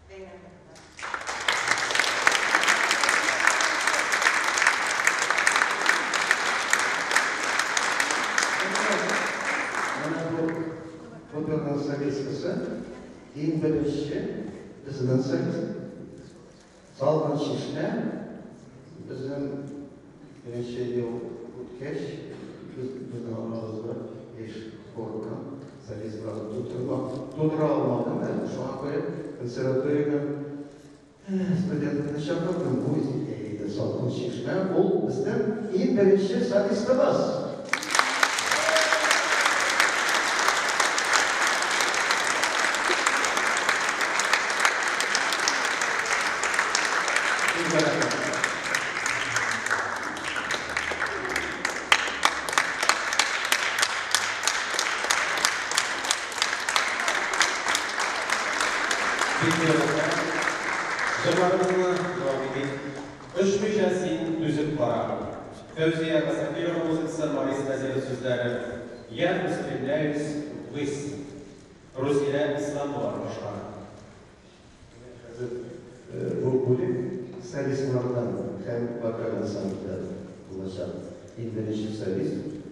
Бәйрәм белән. Менә бу операның солисткасы иң беренче безнең солист. Салкын чишмә безнең беренче ел үткәч, без безнең арабызда яшь хорның солистларын тудыра алмадым. Әле шуңа күрә консерваториягә студентны чакырдым. Бу иде Салкын чишмә. Ул безнең иң беренче солистыбыз. Бик зур рәхмәт. Җырларыбызны дәвам итик. Очмыйча син түзеп кара. Фәүзия Гасафирова музыкасы, Марис Нәзиров сүзләре. Я устремляюсь ввысь. Рузилә Исламова башкара. Хәзер бу бүлек солистлардан һәм вокаль ансамбльдән булачак. Иң беренче солист,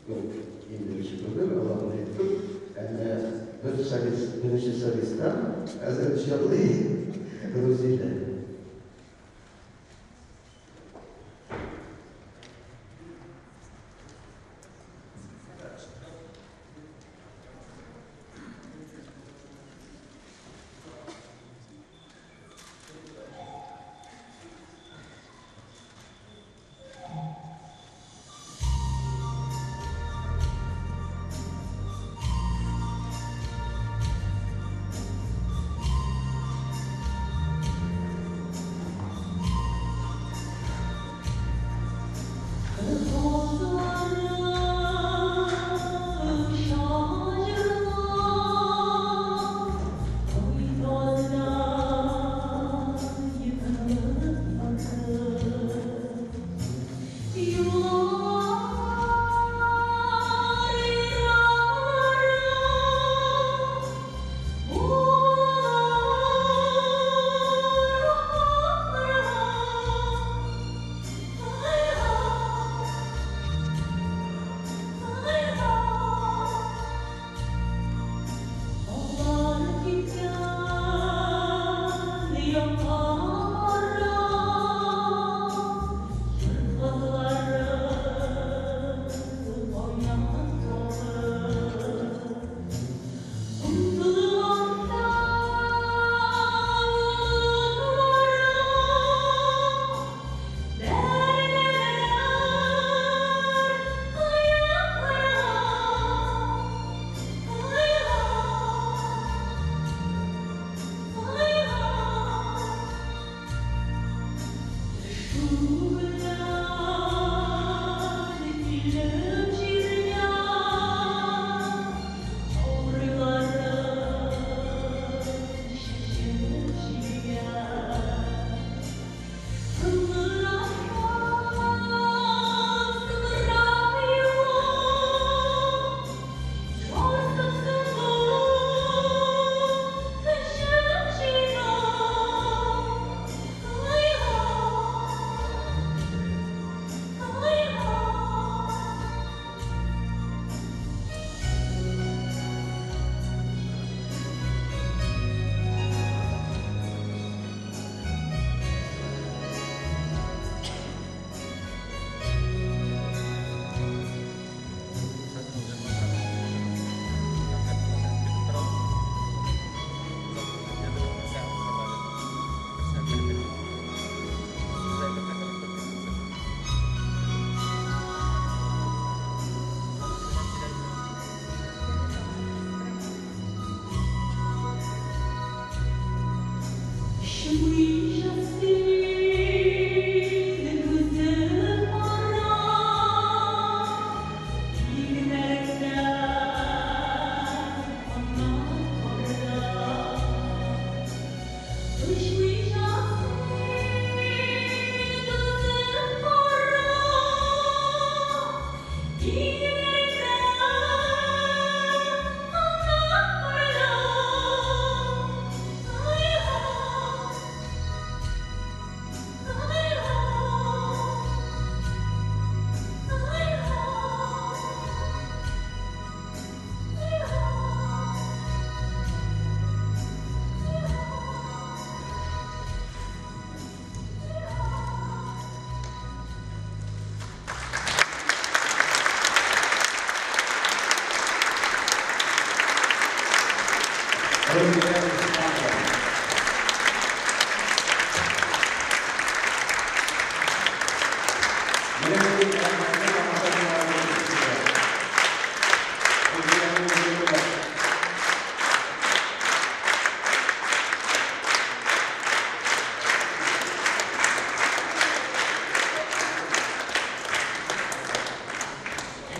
юк, иң беренче түгел, аларны бик күп, әмма бер солист, беренче солисттан хәзер җырлый Рузилә.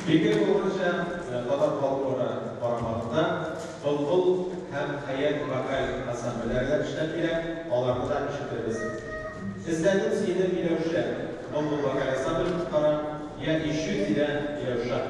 Билгеле булганча, татар халкы карамагында Былбыл һәм Хәят вокаль ансамбльләре дә эшләп килә, аларны да ишетербез. Эзләдем сине, Миләүшә. Былбыл вокаль ансамбле башкара, Я ищу тебя, Миләүшә.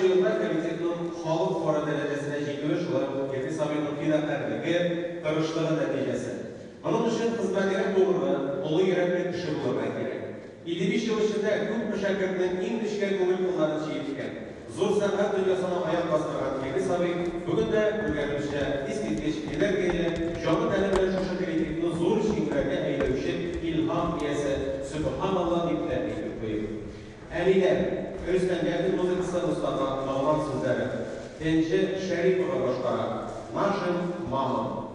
Елда коллективның халык хоры дәрәҗәсенә җитүе шулай ук Ирнис абыйның фидакарьлеге, тырышлыгы нәтиҗәсе. Моның өчен хезмәтеңә тугры, олы йөрәкле кеше булырга кирәк. 55 ел эчендә күпме шәкертнең иң нечкә күңел кылларын чиерткән, зур сәнгать дөньясына аяк бастырган Ирнис абый бүген дә, күргәнебезчә, искиткеч энергияле, җаны-тәне белән шушы коллективны зур җиңүләргә әйдәүче илһам иясе, сөбханалла дип тә әйтеп куйыйк. Әниләр, Рөстәм Яхин музыкасы, Мостафа Ногман сүзләре. Энҗе Шәрипова башкара. Нашим мамам. Нарыбыз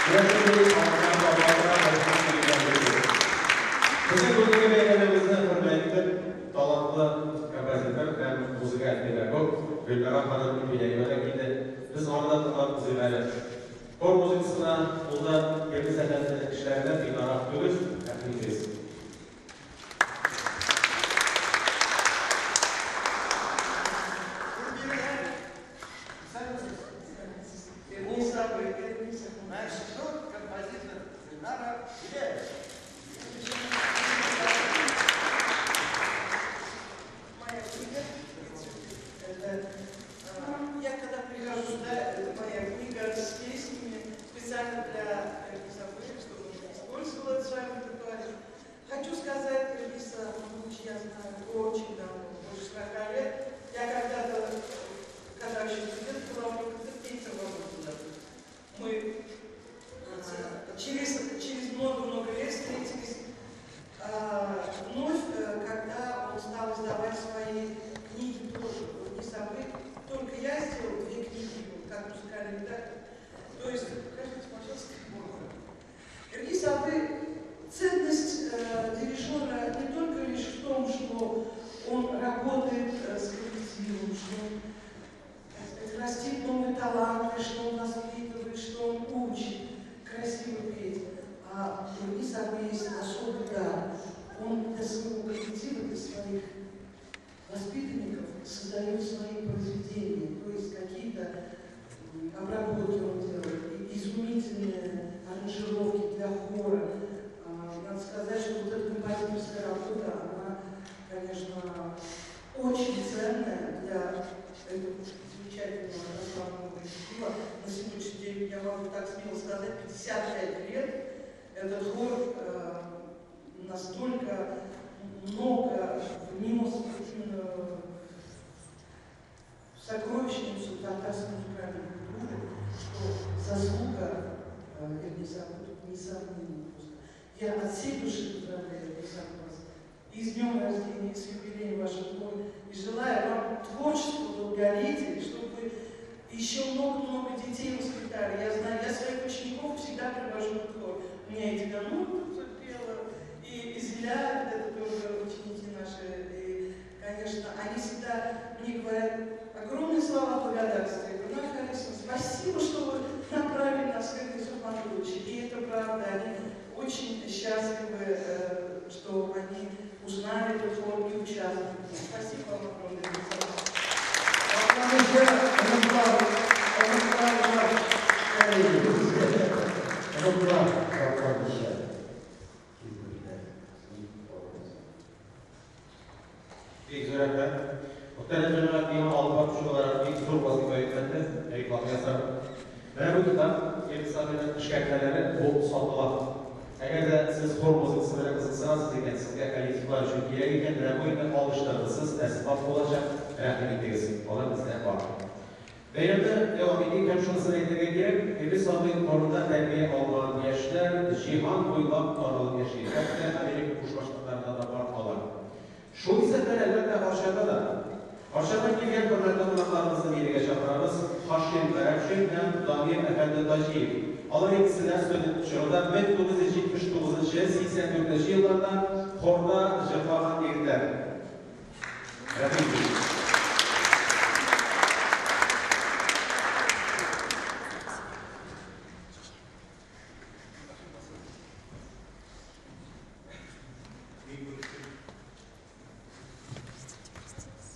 Безнең бүгенге бәйрәмебезне хөрмәт итеп, талантлы композитор һәм музыкаль педагог Гөлнара ханым Ибиләева да килде. Без аны да тыңлап узыйк әле. Хор музыкасына ул да Ирнис әфәнденең эшләренә битараф түгел, рәхим итегез. Ирнис абый, мәшһүр композитор Гөлнара Беляева. Моя книга, это, я когда прихожу сюда, это моя книга с песнями, специально для Эрниса абый, чтобы он использовал это в своем репертуаре. Хочу сказать, Эрниса Махмудовича я знаю очень давно, больше 40 лет. Я когда-то, когда еще студент была, у него концерт песен был. Мы через много-много лет встретились вновь, когда он стал издавать свои книги тоже. Вот не забыть, только я сделала 2 книги, как музыкальный редактор. То есть, покажите, пожалуйста, Эрнис абый, ценность дирижера не только лишь в том, что он работает с коллективом, что он, так сказать, растит новые таланты, что он воспитывает, что он учит красиво петь. А у Эрниса абый есть особый дар. Он для своего коллектива, для своих воспитанников создает свои произведения, то есть какие-то обработки он делает, изумительные аранжировки для хора. Надо сказать, что вот эта композиторская работа, она, конечно, очень ценная для этого замечательного основного коллектива. На сегодняшний день, я могу так смело сказать, 55 лет этот хор настолько много внес именно в сокровищницу татарской музыкальной культуры, что заслуга Эрниса абый тут несомненно просто. Я от всей души поздравляю, Эрнис абый, вас и с днем рождения, и с юбилеем вашего хора, и желаю вам творческого долголетия, чтобы вы еще много-много детей воспитали. Я знаю, я своих учеников всегда привожу в хор. У меня и Диганур тут пела, и Зиля, это тоже ученики наши. И, конечно, они всегда мне говорят огромные слова благодарности. Я говорю, Гульнара Харисовна, спасибо, что вы направили нас к Эрнису Махмудовичу. И это правда, они очень счастливы, что они узнали этот хор и участвуют. Спасибо вам огромное. Бик зур рәхмәт. Мөхтәрәм җәмәгать, миңа алып баручы буларак бик зур вазифа йөкләнде. Реклама ясар. Менә бу китап Эрнис абыйның эшкәртмәләре бу сатыла. Әгәр дә сез хор музыкасы белән кызыксынасыз икән, сезгә коллективлар өчен кирәк икән, менә бу инде алыштыргысыз әсбап булачак. Рәхим итегез. Алар бездә бар. Бәйрәмне дәвам итик һәм шунысын әйтергә кирәк, Эрнис абый хорында тәрбия алган яшьләр җиһан буйлап таралып яши. Хәтта Америка Кушма Штатларында да бар алар. Шул исәптән, әлбәттә, Арчада да. Арчадан килгән хөрмәтле кунакларыбызны бирегә чакырабыз. Хашим Гарәпшин һәм Дамир әфәнде Таҗиев. Алар икесе дә студент чорында 1979-84 елларда хорда җырлаган егетләр. Рәхим итегез.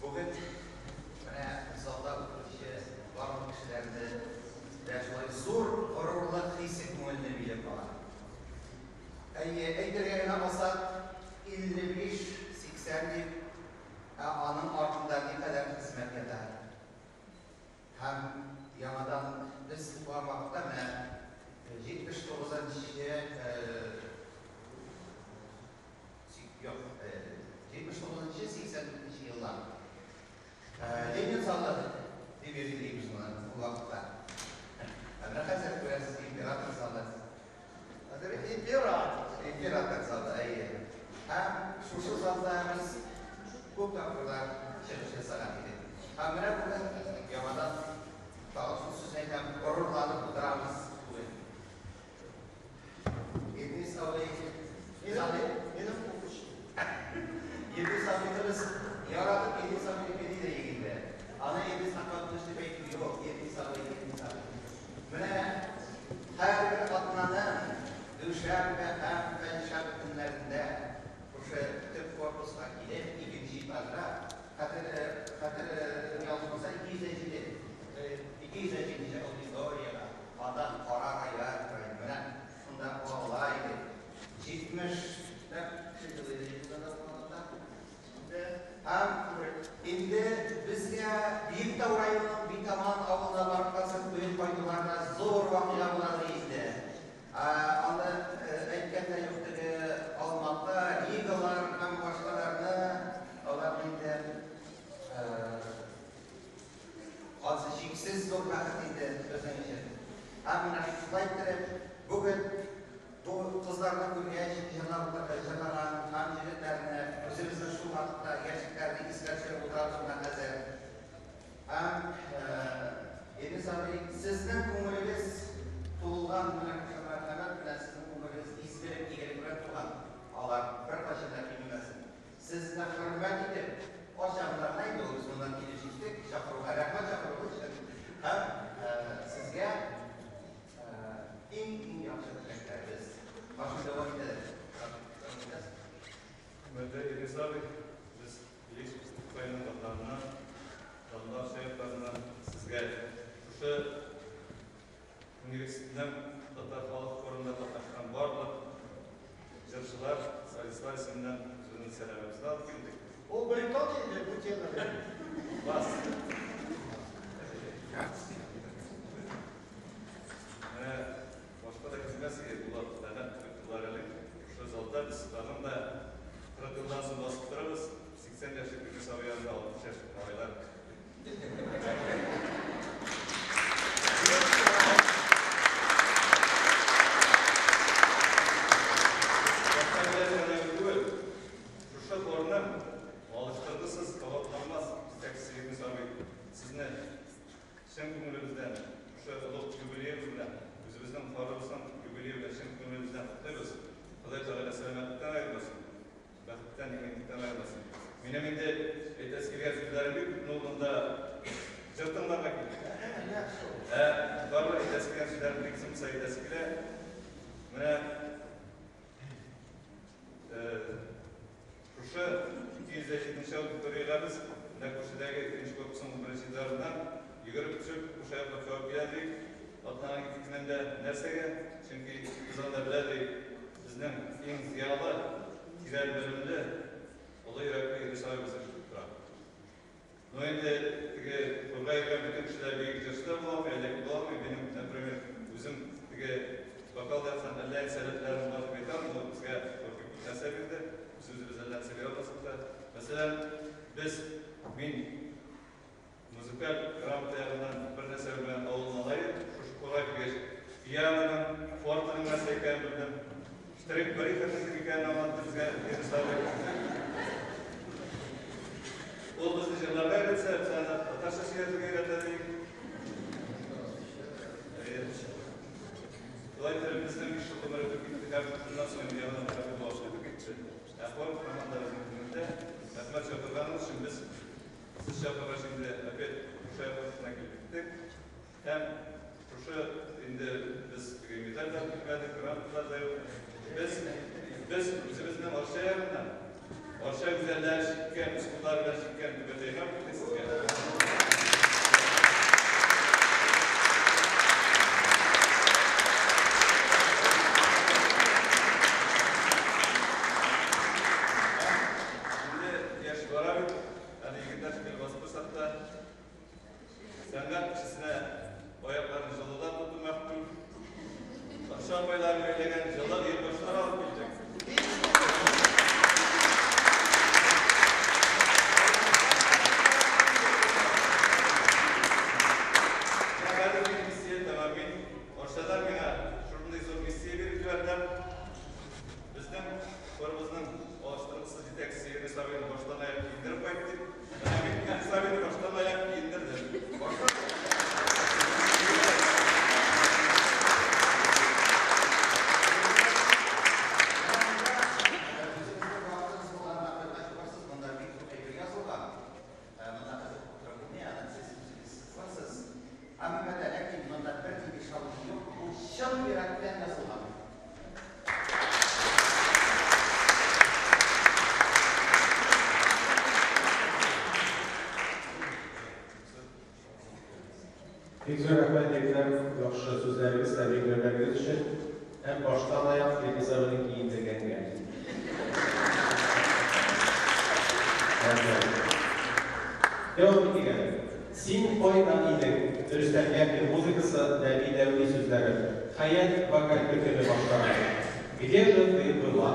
Бүген менә залда утыручы барлык кешеләрне дә шулай зур горурлык хисе күңелне биләп ала. Әйе, әйтергә генә алсак, 55-80 дип, ә аның артында никадәр хезмәт ята. Һәм яңадан без укыган вакытта менә 79-нчы, юк, 79-84 еллар. Ленин залы дип йөртелә моны ул вакытта. Ә менә хәзер күрәсез, император залы. Хәзер император. Император залы, әйе. Һәм шушы залда без күп тапкырлар чыгыш ясаган идек. Һәм менә бүген яңадан тагын шул сүзне әйтәм, горурланып утырабыз. Якшәмбе һәм пәнҗешәмбе көннәрендә шушы төп корпуска килеп, икенче этажда, хәтер хәтер ялгышмаса 207 207 аудиторияга анда кара рояль тора иде. Менә шунда ала идек. 70 ләп кеше елый иде шунда вакытта. Һәм инде безгә Биектау районының Битаман авылына барып концерт куеп кайтулар да зур вакыйга була инде. Аны әйткән дә юк, теге Алматы, Ригалар һәм башкаларны, алар инде ансы чиксез зур бәхет инде безнең өчен. Һәм менә шулай иттереп, бүген бу кызларны күргәч, җырлаган һәм егетләрне, үзебезнең шул вакытта яшьлекләрне искә төшереп утырабыз менә хәзер. Һәм Ирнис абый, сезнең күңелегез тулган менә шушы мәрхәмәт белән, сезнең күңелегез изгелек, игелек белән тулган. Алар беркайчан да кимемәсен. Сезне хөрмәт итеп, кайчаннарда инде ул без моннан килеп җиттек, чакыруга рәхмәт чакыруы өчен. Һәм сезгә иң-иң яхшы теләкләребез. Башын дәвам итә. Хөрмәтле Ирнис абый, без Бөек Тукайның ватаныннан, данлы шәһәрләреннән сезгә шушы университетның татар халык хорында катнашкан барлык җырчылар, солистлар исеменнән үзебезнең сәламебезне алып килдек. Ул баритон инде, бу тенор. Бас. Менә башка да килмәс иде, Булат ләгать тоттылар әле. Шушы залда без тагын да 40 елдан соң басып торабыз. 80 яшьлек Ирнис абый янында 60 яшьлек малайлар. Башка белән түгел. Шушы хорның алыштыргысыз, кабатланмас җитәкчесе Ирнис абый, сезне чын күңелебездән шушы олуг юбилеебез белән, үзебезнең хорыбызның юбилее белән чын күңелебездән котлыйбыз. Ходай Тәгалә сәламәтлектән аермасын, бәхеттән, иминлектән аермасын. Минем инде әйтәсе килгән сүзләрем юк, но монда җыр тыңларга килдек. Ә барыбер әйтәсе килгән сүзләрем бик соң әйтәсе килә. Менә шушы 207 аудиториягә без менә күршедәге икенче корпусның 11 этажыннан йөгереп төшеп, кушаяклап чабып килә идек. Атнаның ике көнендә нәрсәгә? Чөнки без анда белә идек, безнең иң зыялы, тирән белемле, олы йөрәкле Ирнис абый безне көтеп тора. Но инде теге хорга йөргән бөтен кешеләр бөек җырчы да була алмый, әллә була алмый. Минем, например, үзем теге вокал яктан әллә ни сәләтләрем бар дип әйтә алмыйм, но безгә хор бик күп нәрсә бирде. Без үзебез әллә нәрсә бирә алмасак та. Мәсәлән, без, мин музыкаль грамота ягыннан бер нәрсә белмәгән авыл малае, шушы хорга килгәч, пианоның, фортеның нәрсә икәнен белдем. Штрих-брихерның икәнен аңлатты безгә Ирнис абый. Ул безне җырларга өйрәтсә, без аны татарча сөйләтергә өйрәтә идек. Шулай итеп, безнең 5 ел гомер үтеп китте һәм шуннан соң инде яңадан Хәбибулла үтеп китте. Ә хор һаман да безнең күңелдә. Рәхмәт чакырганыгыз өчен. Без сез чакыргач инде опять шушы корпусына килеп киттек. Һәм шушы инде без теге медаль дә килмәдек, грамоталар да юк. Без үзебезнең Арча ягыннан, Арча гүзәлләре чиккән, үз куллары белән чиккән түбәтәйгә куйдык сезгә. Инде яшь бара бит, әле егетләр шикелле басып торсак та, сәнгать кешесенә аякларын җылыда тоту мәхкүм. Патша апайлары бәйләгән җылы оекбашлар алып килдек. Хәзер мин миссия тәмам. Мин Арчадан миңа шундый зур миссия биреп җибәрделәр. Безнең хорыбызның алыштыргысыз җитәкчесе Ирнис абыйны баштан аяк киендереп кайт дип. Менә мин Ирнис абыйны баштан аяк киендердем. Баштан. Үзегезнең вакытыгыз булганда кайткач укырсыз, монда бик күп әйбер язылган. Монда хәзер утырып булмый, аны сез үзегез укырсыз. Әмма дә ләкин монда бернинди шаблон юк, бу чын йөрәктән язылган. Бик зур рәхмәт, егетләр, яхшы сүзләрегез, тәбрикләүләрегез өчен. Һәм баштан аяк Илгиз абыйны киендергәнгә. Рәхмәт. Дәвам итик әле. Син кайда идең? Рөстәм Яхин музыкасы, Нәби Дәүли сүзләре. Хәят вокаль төркеме башкара. Где же ты была?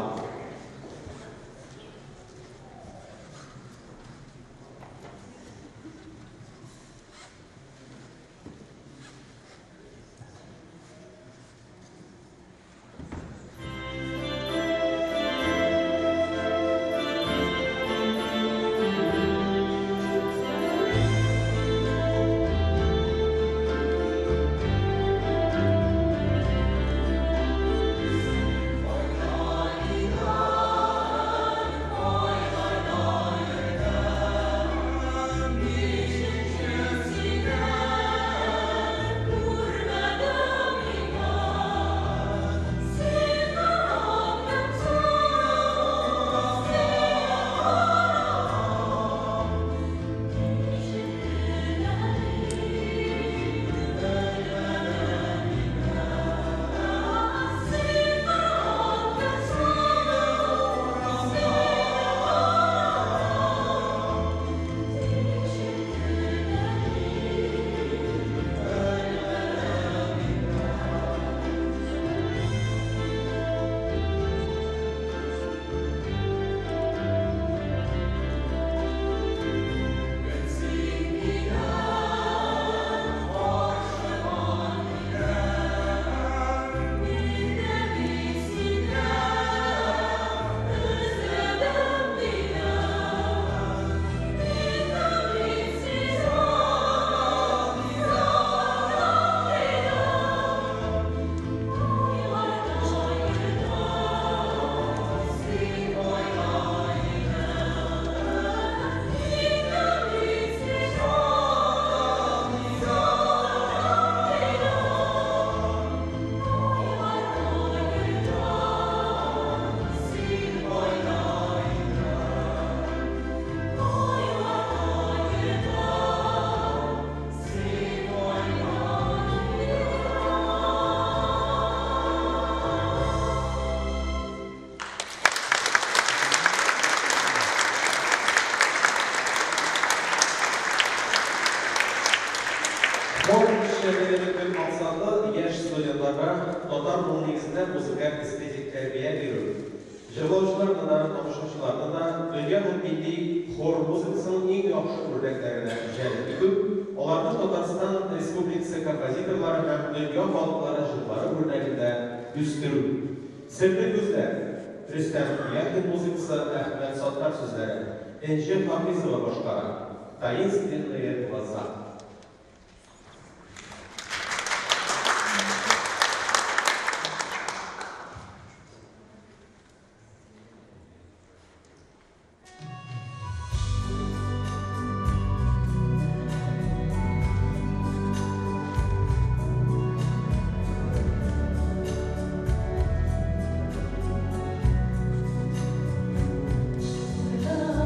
Хор эшчәнлегенең төп максаты яшь студентларга татар моңы нигезендә музыкаль эстетик тәрбия бирү. Җырлаучыларны да, тамашачыларны да дөнья һәм милли хор музыкасының иң яхшы үрнәкләренә җәлеп итү, аларны Татарстан Республикасы композиторлары һәм дөнья халыклары җырлары үрнәгендә үстерү. Серле күзләр, Рөстәм Яхин музыкасы, Әхмәт Саттар сүзләре, Энҗе Хафизова башкара. Таинственные глаза. Love.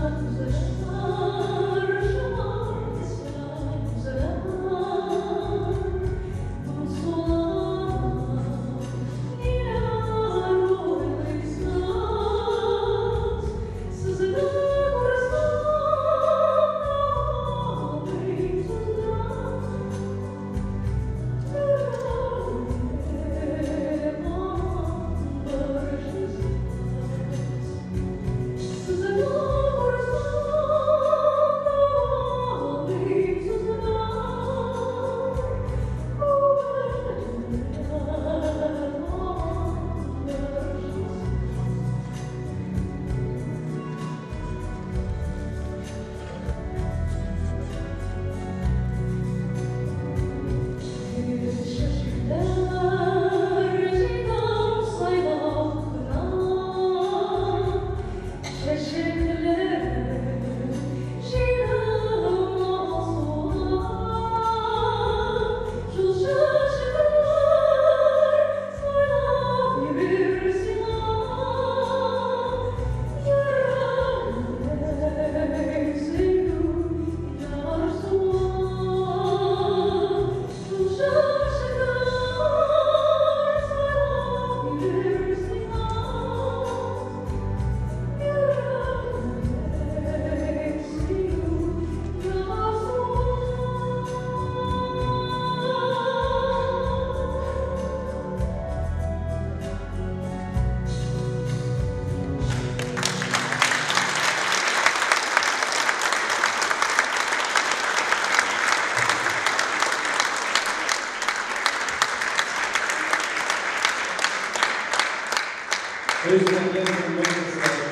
Рөстәмгә музыкасы,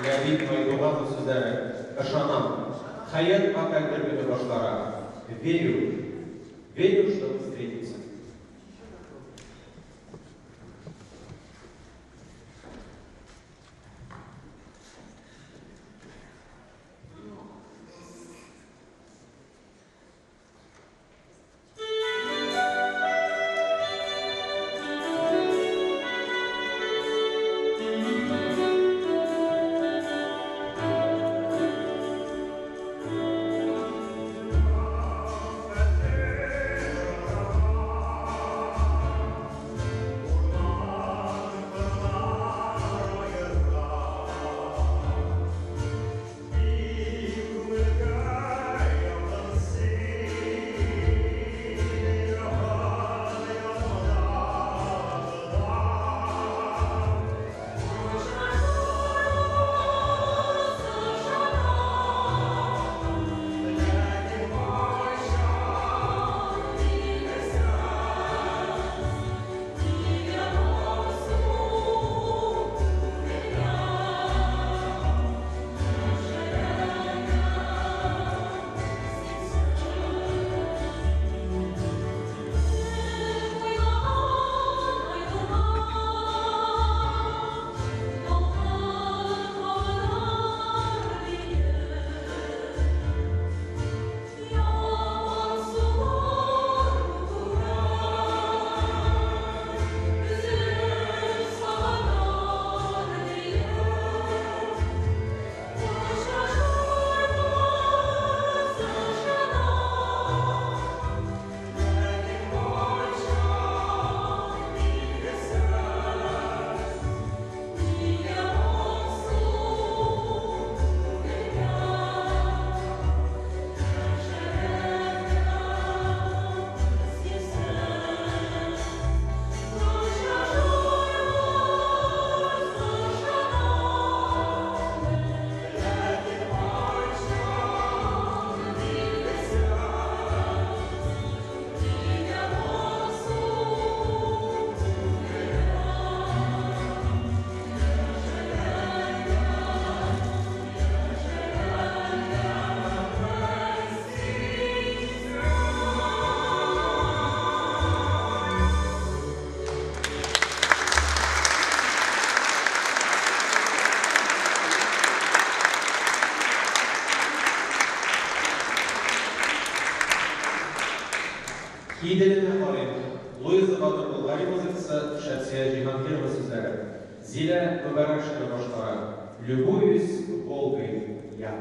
Ләбиб Байдуганов сүзләре. Ышанам, Хәят вокаль төркеме башкара. Верю, верю, что мы встретимся. Иделенә карыйм. Луиза Батыр Болгари музыкасы, Шәмсия Җиһангирова сүзләре. Зилә Мөбарәкшина башкара. Любуюсь Волгой я.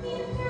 Thank you.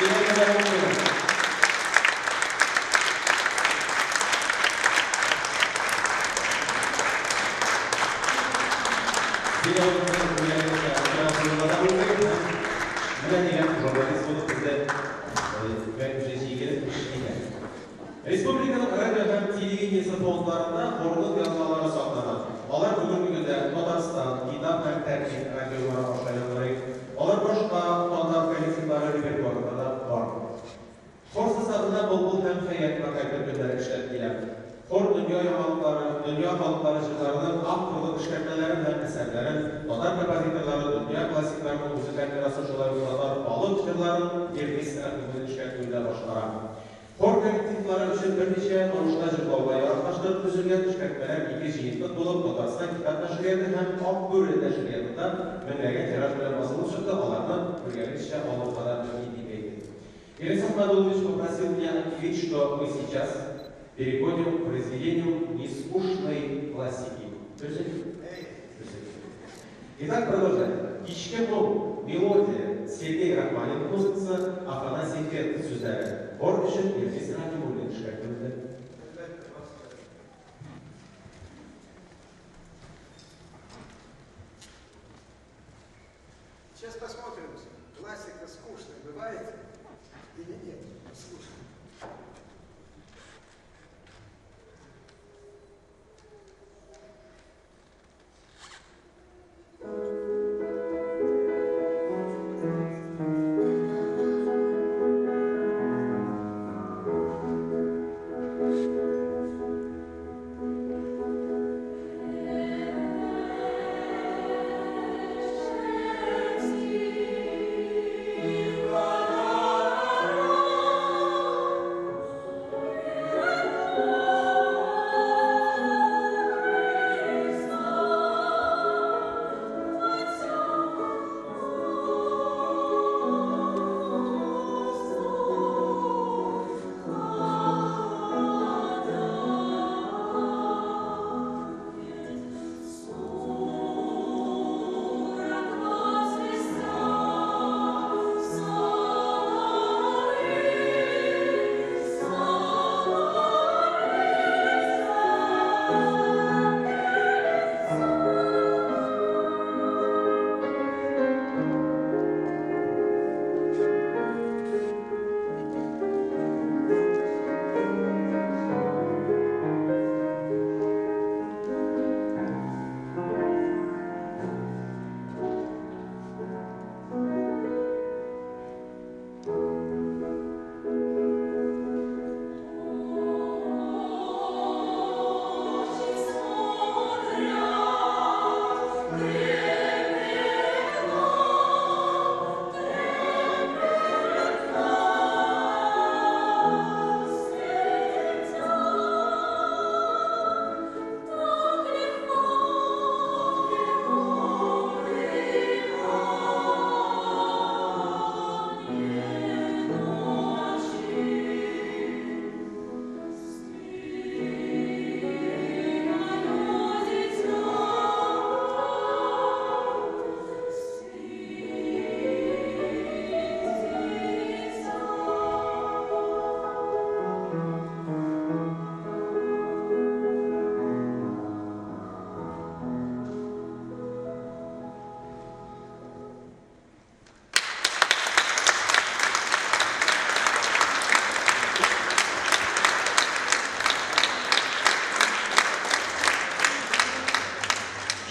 Дилә. Менә дигән журналист булып бездә җигелеп эш итә. Республиканың радио һәм телевидениесе фондларында хорның язмалары саклана. Алар бүгенге көндә Татарстан, Китап һәм Тәртип радиолары аша яңгырый. Алар башка татар коллективлары репертуарында да бар. Хор составында Былбыл һәм Хәят вокаль төркемнәре эшләп килә. Хор дөнья яңалыклары, дөнья халыклары җырларының авторлык эшкәртмәләрен һәм әсәрләрен, татар композиторлары, дөнья классикларының музыкаль мирасы, шулай ук татар халык җырларын Ирнис Рәхимуллин эшкәртүендә башкара. Хор коллективлары өчен берничә тавышта җырлауга яраклаштырып төзелгән эшкәртмәләр ике җыентык булып Татарстан китап нәшрияты һәм Ак бүре нәшриятында меңләгән тираж белән басылып чыкты, аларны белгәнегезчә алырга да мөмкин дип әйтте. Ирнис Ахмадуллович попросил меня объявить, что мы сейчас переходим к произведению нескучной классики. Итак, продолжаем. Кичке моң, мелодия, Сергей Рахманинов музыкасы, Афанасий Фет сүзләре. Хор өчен Ирнис Рахимуллин эшкәртүендә. Сейчас посмотрим, классика скучная бывает или нет. Слушай.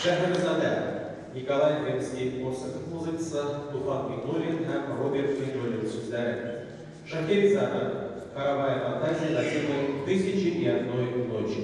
Шәһрезадә, Николай Римский-Корсаков музыкасы, Туфан Миңнуллин һәм Роберт Миңнуллин сүзләре. Шахерезада, хоровая фантазия на тему «Тысячи и одной ночи».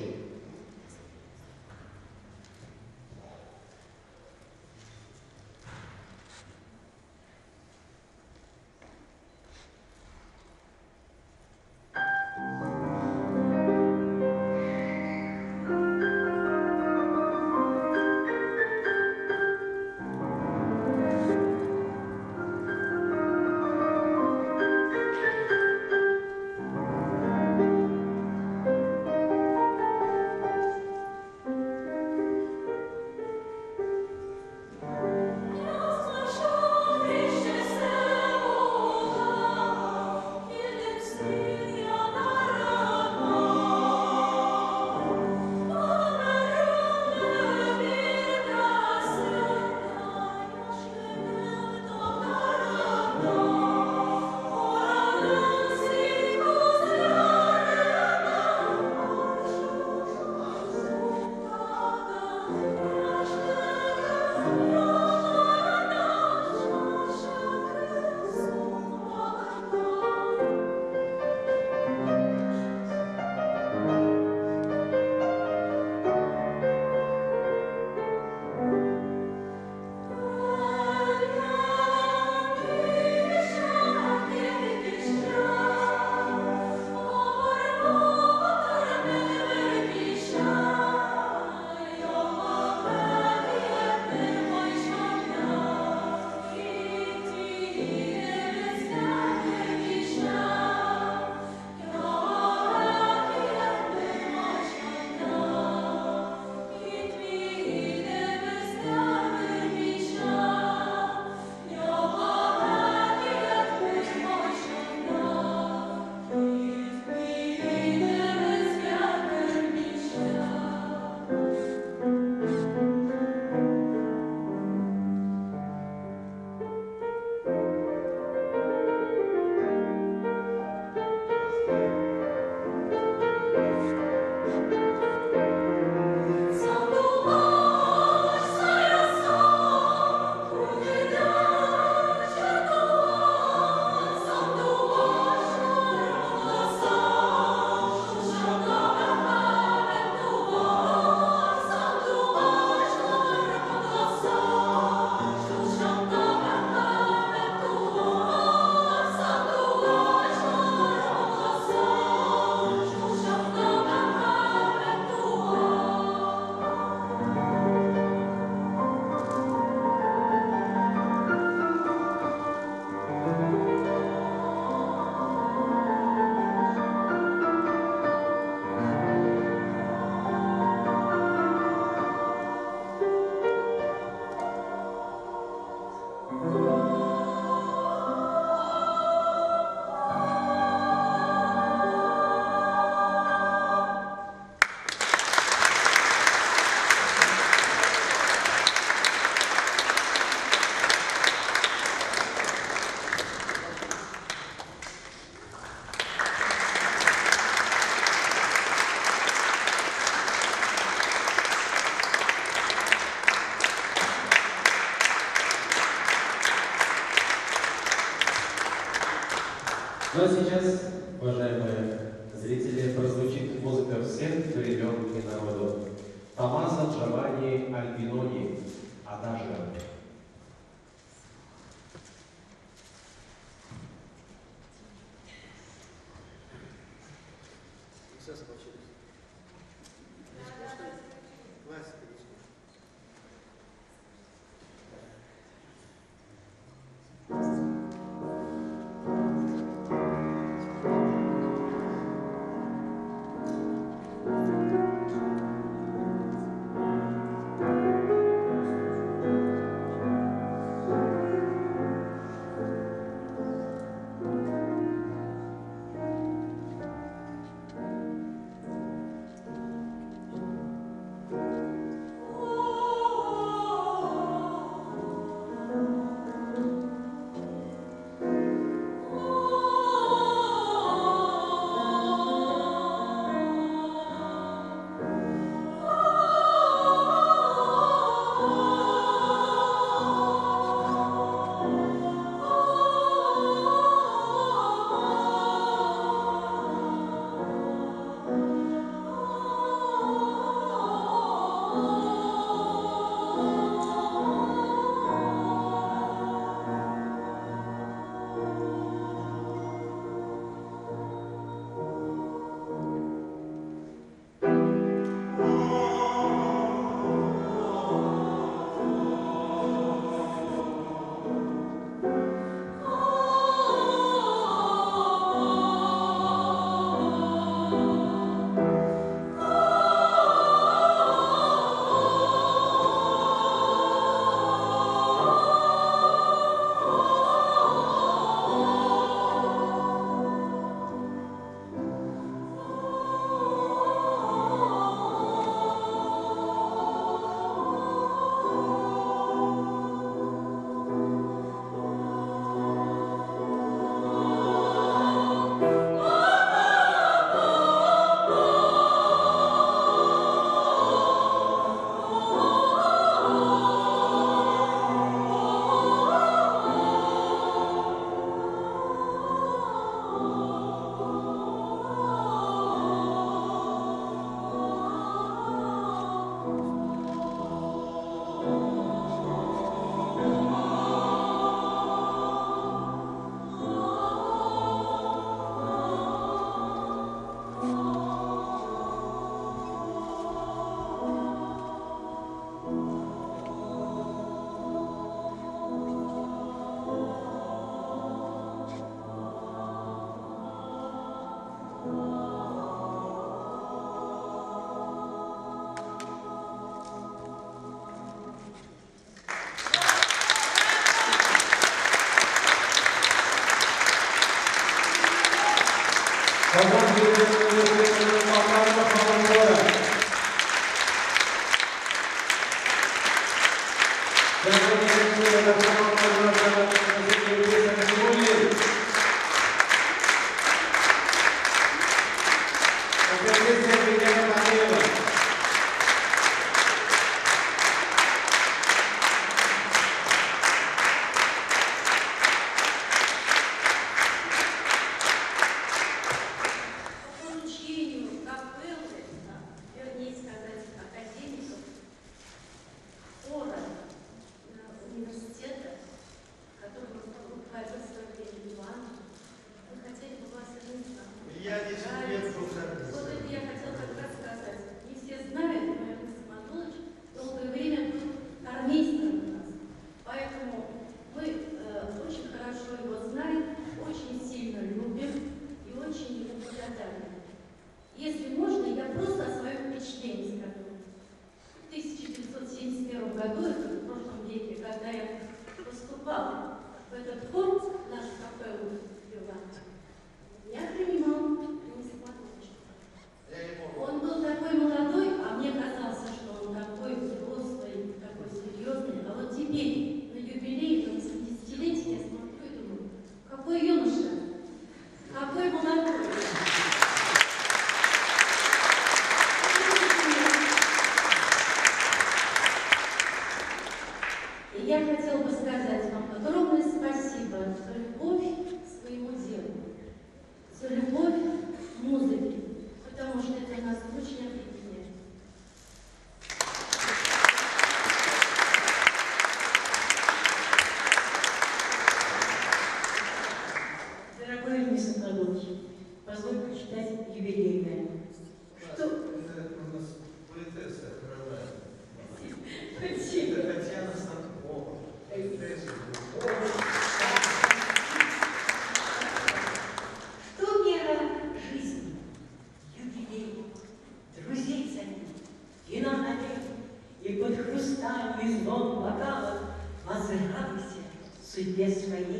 Ну а сейчас, уважаемые зрители, прозвучит музыка всех времен и народов. Томмазо Джованни Альбинони, Адажио.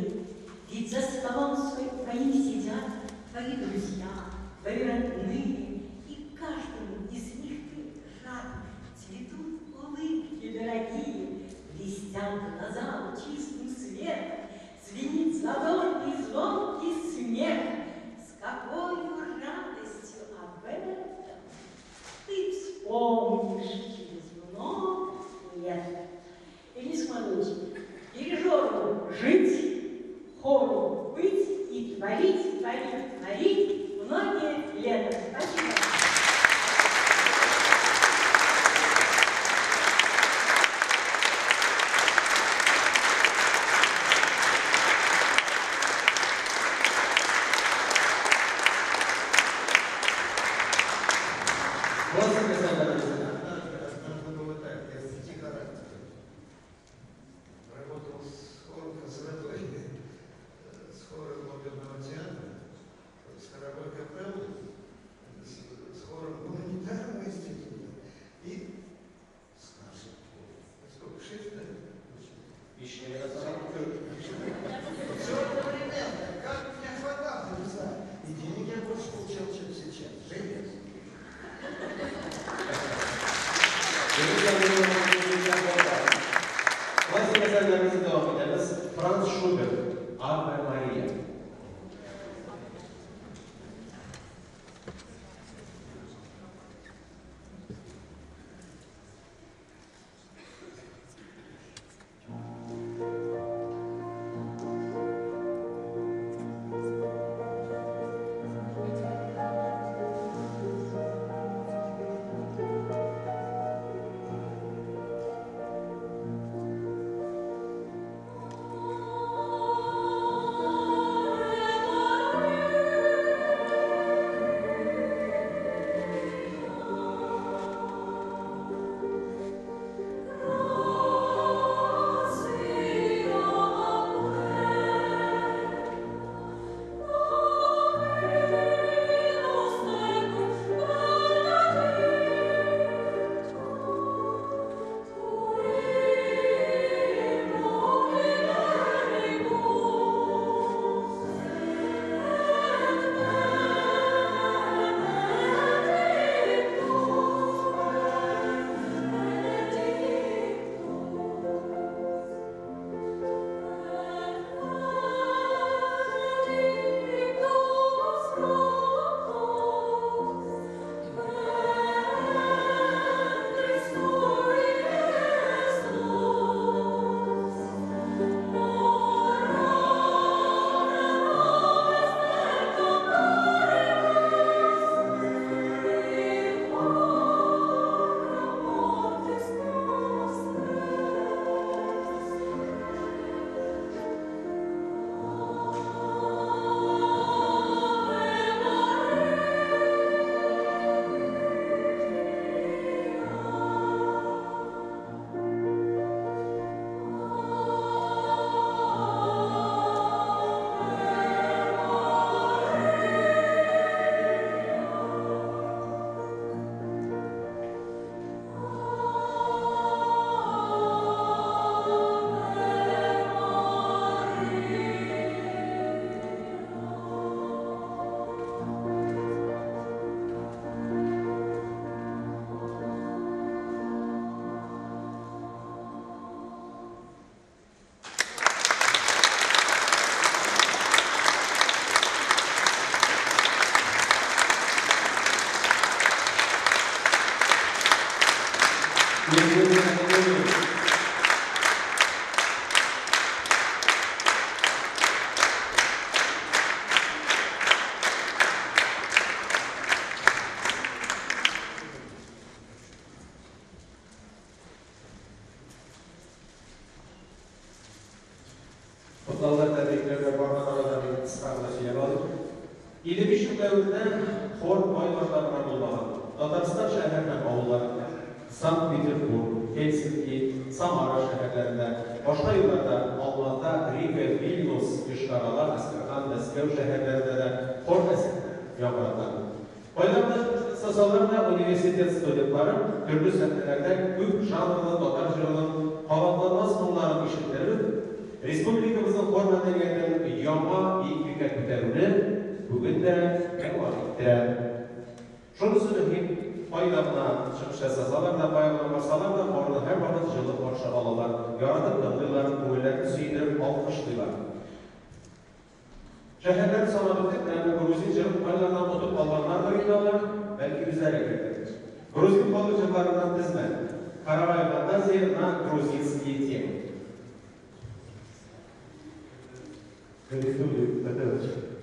дорогие, ведь за столом твоим сидят твои друзья, твои родные, и каждому из них ты рад. Цветут улыбки дорогие, блестят глаза лучистым светом, звенит задорный звонкий смех. С какой радостью об этом ты вспомнишь через много лет. Ильнис Мадович, дирижеру жить, хору быть и творить, творить, творить многие лета. Спасибо. Надо было так, я с 5 характеров. Работал с хором консерватории, с хором оперного театра, с хоровой капеллой, с хором гуманитарного института и с нашим хором. Сколько? 6, да? Все одновременно. Как меня хватало, не знаю. И денег я больше получал, чем сейчас. Железо. Классик әсәрләребезне дәвам итәбез. Франц Шуберт, Аве Мария. Котлаулар, тәбрикләргә барган арада мин кыска гына сөйләп алыйм. 55 ел дәверендә хор байларда гына булмаган. Татарстан шәһәр һәм авылларында, Санкт-Петербург, Хельсинки, Самара шәһәрләрендә, башка елларда Алмата, Рига, Вильнюс, Йошкар-Ола, Әстерхан, Мәскәү шәһәрләрендә дә хор әсәрләре яңгыратам. Кайларда чыгыш да университет студентлары төрле сәхнәләрдә күп жанрлы татар җырының кабатланмас моңнарын ишеттереп, республикабызның хор мәдәниятен яңа биеклеккә күтәрүне бүген дә дәвам иттерә. Шунысы мөһим, кайда гына чыгыш ясасалар да, кая гына барсалар да, хорны һәрвакыт җылы каршы алалар, яратып тыңлыйлар, күңелләрен сөендереп алкышлыйлар. Шәһәрләр санап үттек, менә бу грузин җырын кайлардан отып алганнардыр инде алар, бәлки үзләре кертер. Грузин халык җырларыннан тезмә. Хоровая фантазия на грузинские темы. Гарифуллин Татарча.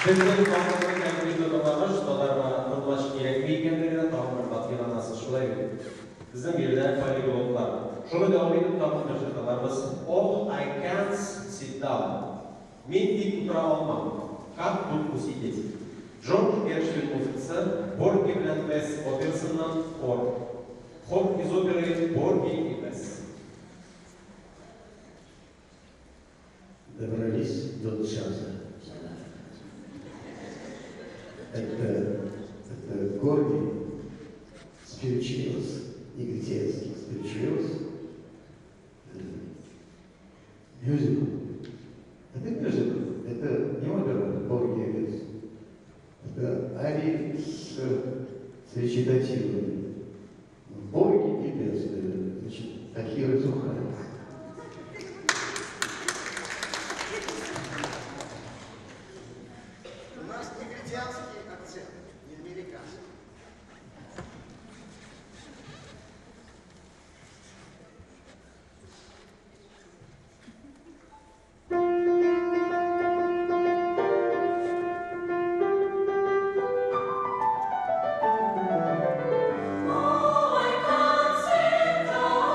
Безнең халкыбызның коллективны тыңлагач, татарга тылмач кирәкми икәнлегенә тагын бер кат инанасыз, шулай бит? Безнең биредә полиглотлар. Шуны дәвам итеп тагын бер җыр тыңларбыз. Oh, I can't sit down. Мин тик утыра алмам. Как тут усидеть? Джордж Гершвин музыкасы, Борги белән Бесс операсыннан хор. Хор из оперы Борги и Бесс. Добрались до джаза. Это Горги спиричуэлс, негритянский спиричуэлс, мюзикл. Это мюзикл, это не опера Борги и Бесс. Это арии с речитативами. Борги и Бесс, значит, Тахир и Зухра. У нас негритянский акцент, не американский. Oh, I can't sit down.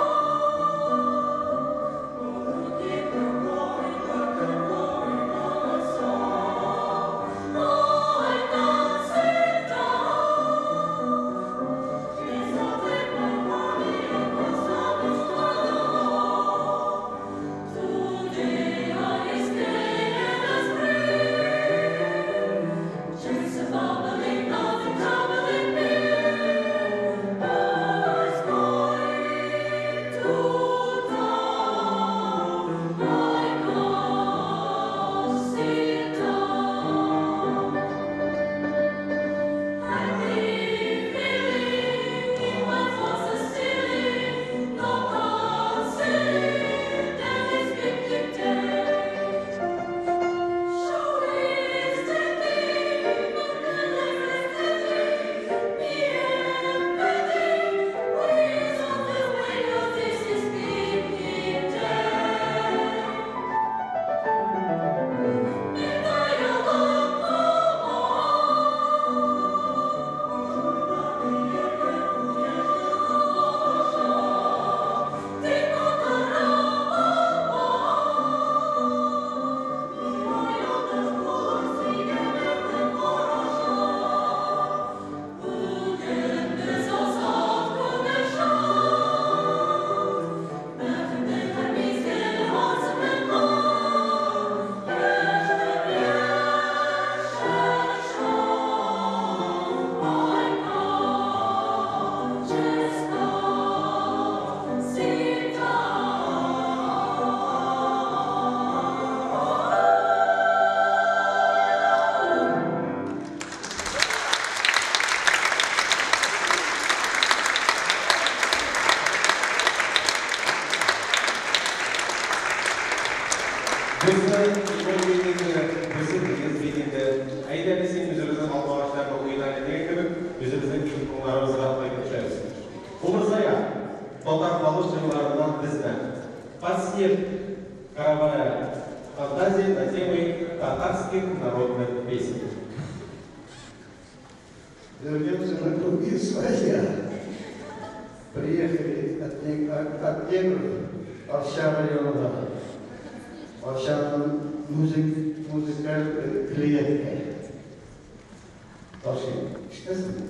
Татар халык җырларыннан тезмә. Подснежник. Хоровая фантазия на темы татарских народных песен. Вернемся на круги своя. Приехали от негров Арча района. Арча музыкаль клиентка. Пошли. Что с ним?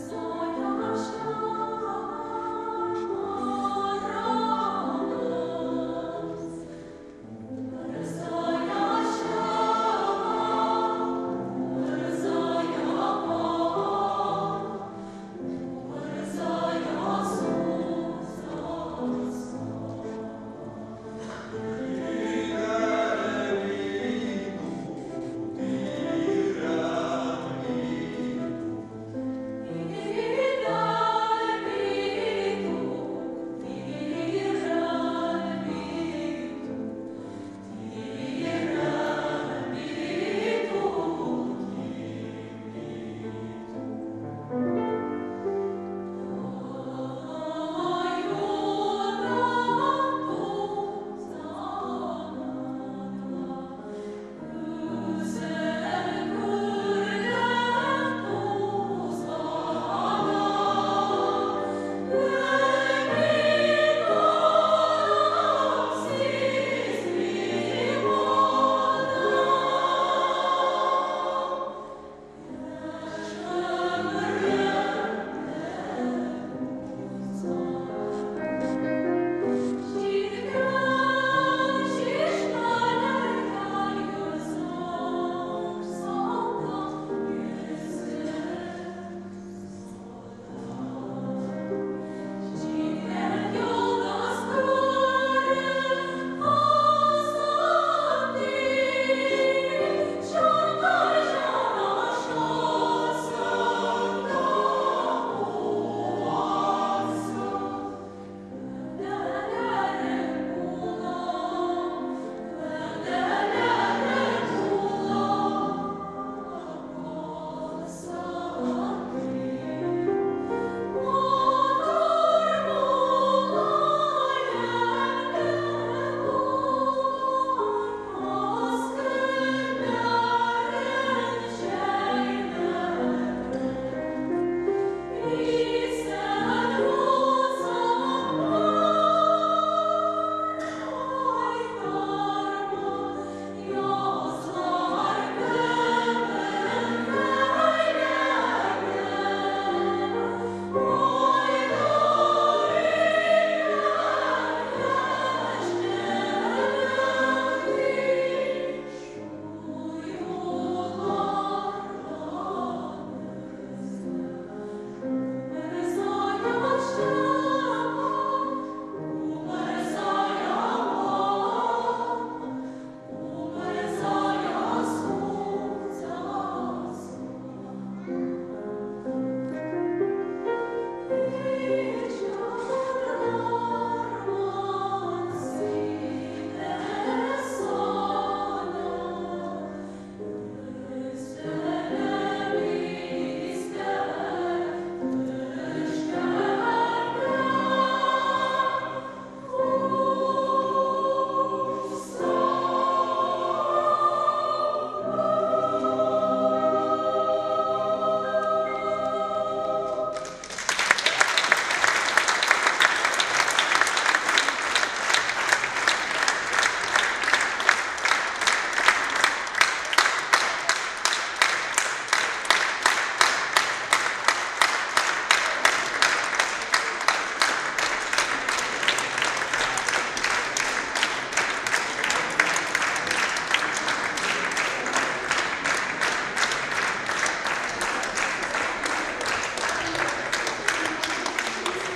So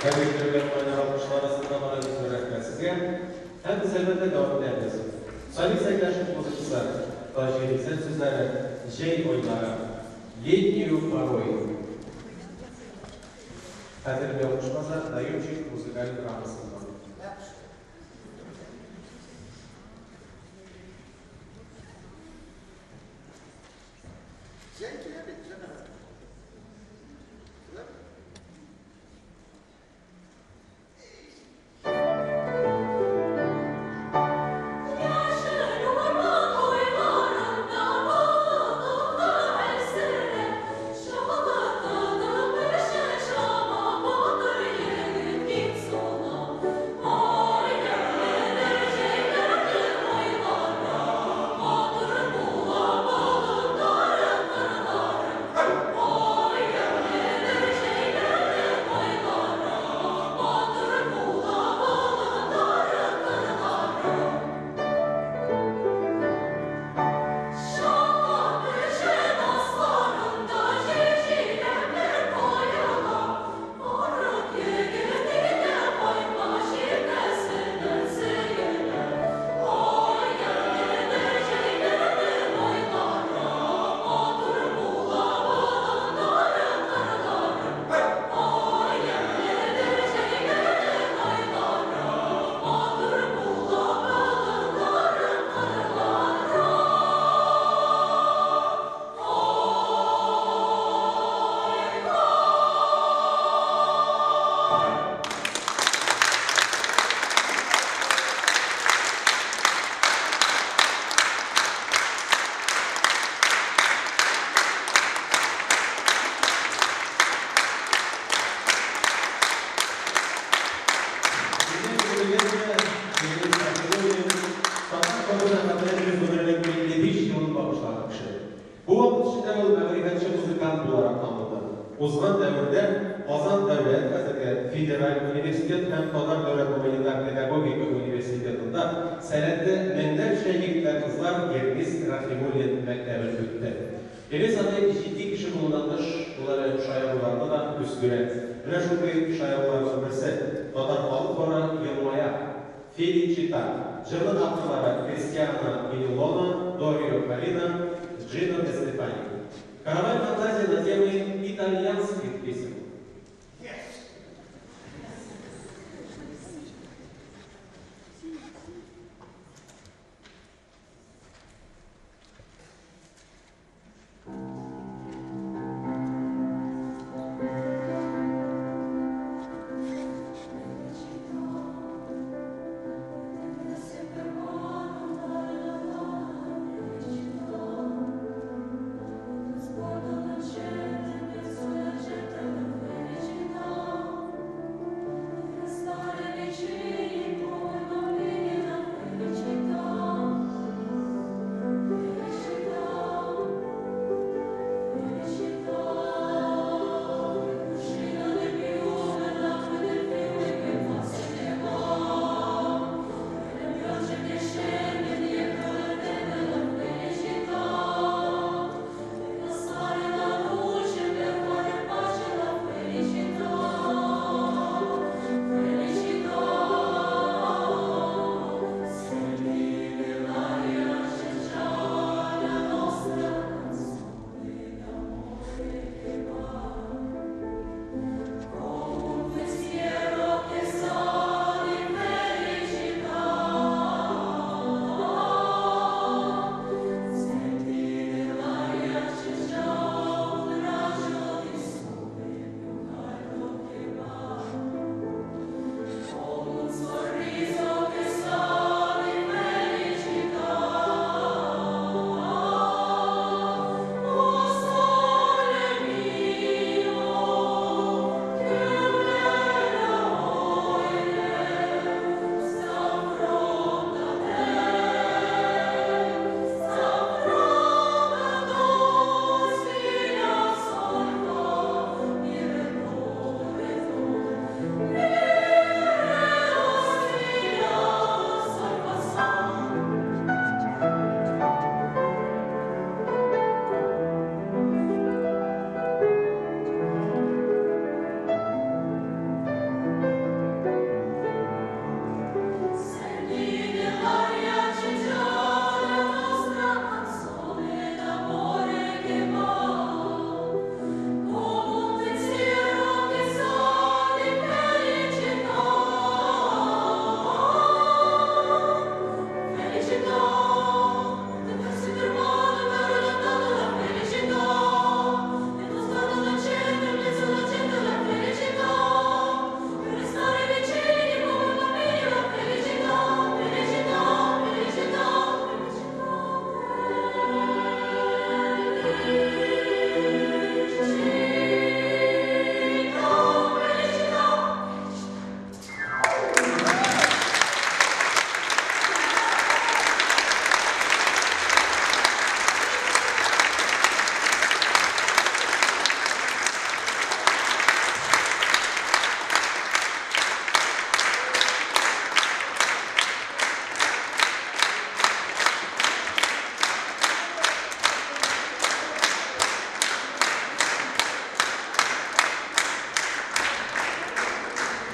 Тәбрикләүләр, кайнар алкышлар астында бара бик зур рәхмәт сезгә. Һәм без әлбәттә дәвам итәбез. Салих Сәйдәшев музыкасы, Таҗи Гыйззәт сүзләре, Җәй айлары, Летнею порой. Хәтерем ялгышмаса, Наемщик музыкаль драмасыннан. Җәй килә бит, җәмәгать. Шулай. Яшел урман буйларында болында әлсерәп, Чабатаны пешә чаба батыр егет киң сулап. Ай, ямьледер җәйләрнең айлары, матур була болыннары, кырлары. Ай, ямьледер җәйләрнең айлары, матур була болыннары, кырлары. Чаба пешә асларында җил-җиләкләр коела. Арык егет өйгә кайткач җилкәсеннән сөелә. Ай, ямьледер җәйләрнең айлары, матур була болыннары, кырлары. Ай, ямьледер җәйләрнең айлары, матур була болыннары, кырлары. Безнең күңелебезгә Илгиз Рәхимуллин татар хоры сәнгатенә үз гомеренең 55 елын багышлаган кеше. Бу вакыт эчендә ул мәгърифәтче музыкант буларак танылды. Узган дәвердә Казан дәүләт хәзерге федераль университет һәм Татар дәүләт гуманитар педагогика университетында сәләтле меңнәрчә егетләр-кызлар Иргиз Рәхимуллин мәктәбен үтте. Иргиз абый җитди кеше булудан тыш, ул әле шаяруларны да үз күрә. Менә шундый шаяруларның берсе, татар халык хоры елмая. Феличита. Җырның авторлары Кристиана Милона, Дорио Карина, Джино де Стефани. Хоровая фантазия на темы итальянских песен. Yes. Спорно, че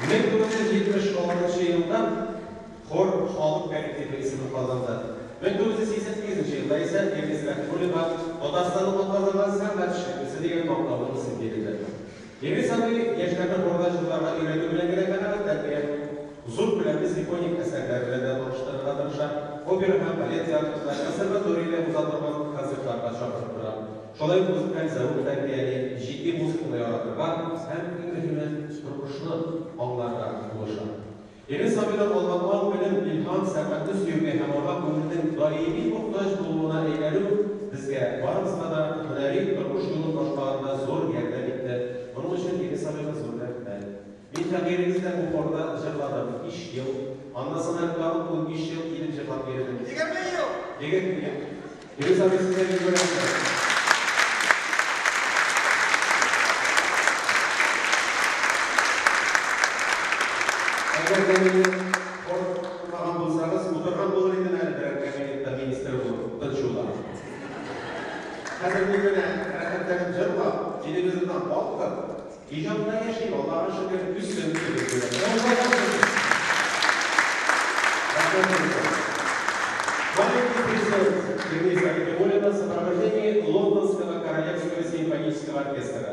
1976 елда хор халык коллективы исемен казанды. 1988 елда исә Ирнис Рәхимуллинга Татарстанның атказанган сәнгать эшлеклесе дигән мактаулы исем бирелде. Ирнис абый яшьләрне хорда җырларга өйрәтү белән генә канәгатьләнми. Зур күләмле симфоник әсәрләр белән дә таныштырырга тырыша, опера һәм балет театрында, консерваториядә уза торган концертларга чакырып тора. Шулай ук музыкаль зәвык тәрбияли, җитди музыканы яратырга һәм, иң мөһиме, тормышны аңларга булыша. Ирнис абыйдан алган аң-белем, илһам, сәнгатьне сөюгә һәм аңа күңелнең даими мохтаҗ булуына әйләнү безгә барыбызга да һөнәри тормыш юлын башлаганда зур ярдәм итте. Моның өчен Ирнис абыйга зур рәхмәт. Мин фәкыйрегез дә бу хорда җырладым биш ел. Аннан соң әле тагын 15 ел килеп җырлап йөрдем. 20 ел! 20 ел. Ирнис абый, сезгә бик зур рәхмәт. Әгәр дә мине хор тотмаган булсагыз, утырган булыр идем әле берәр кабинетта министр булып, тынчуда. Хәзер мин менә рәхәтләнеп җырлап, телевизордан балкып, иҗатта яшим, Аллага шөкер, үз көнем кебек күрәм. Рәхмәт сезгә. Маленький презент Ирниса Рахимуллина в сопровождении Лондонского королевского симфонического оркестра.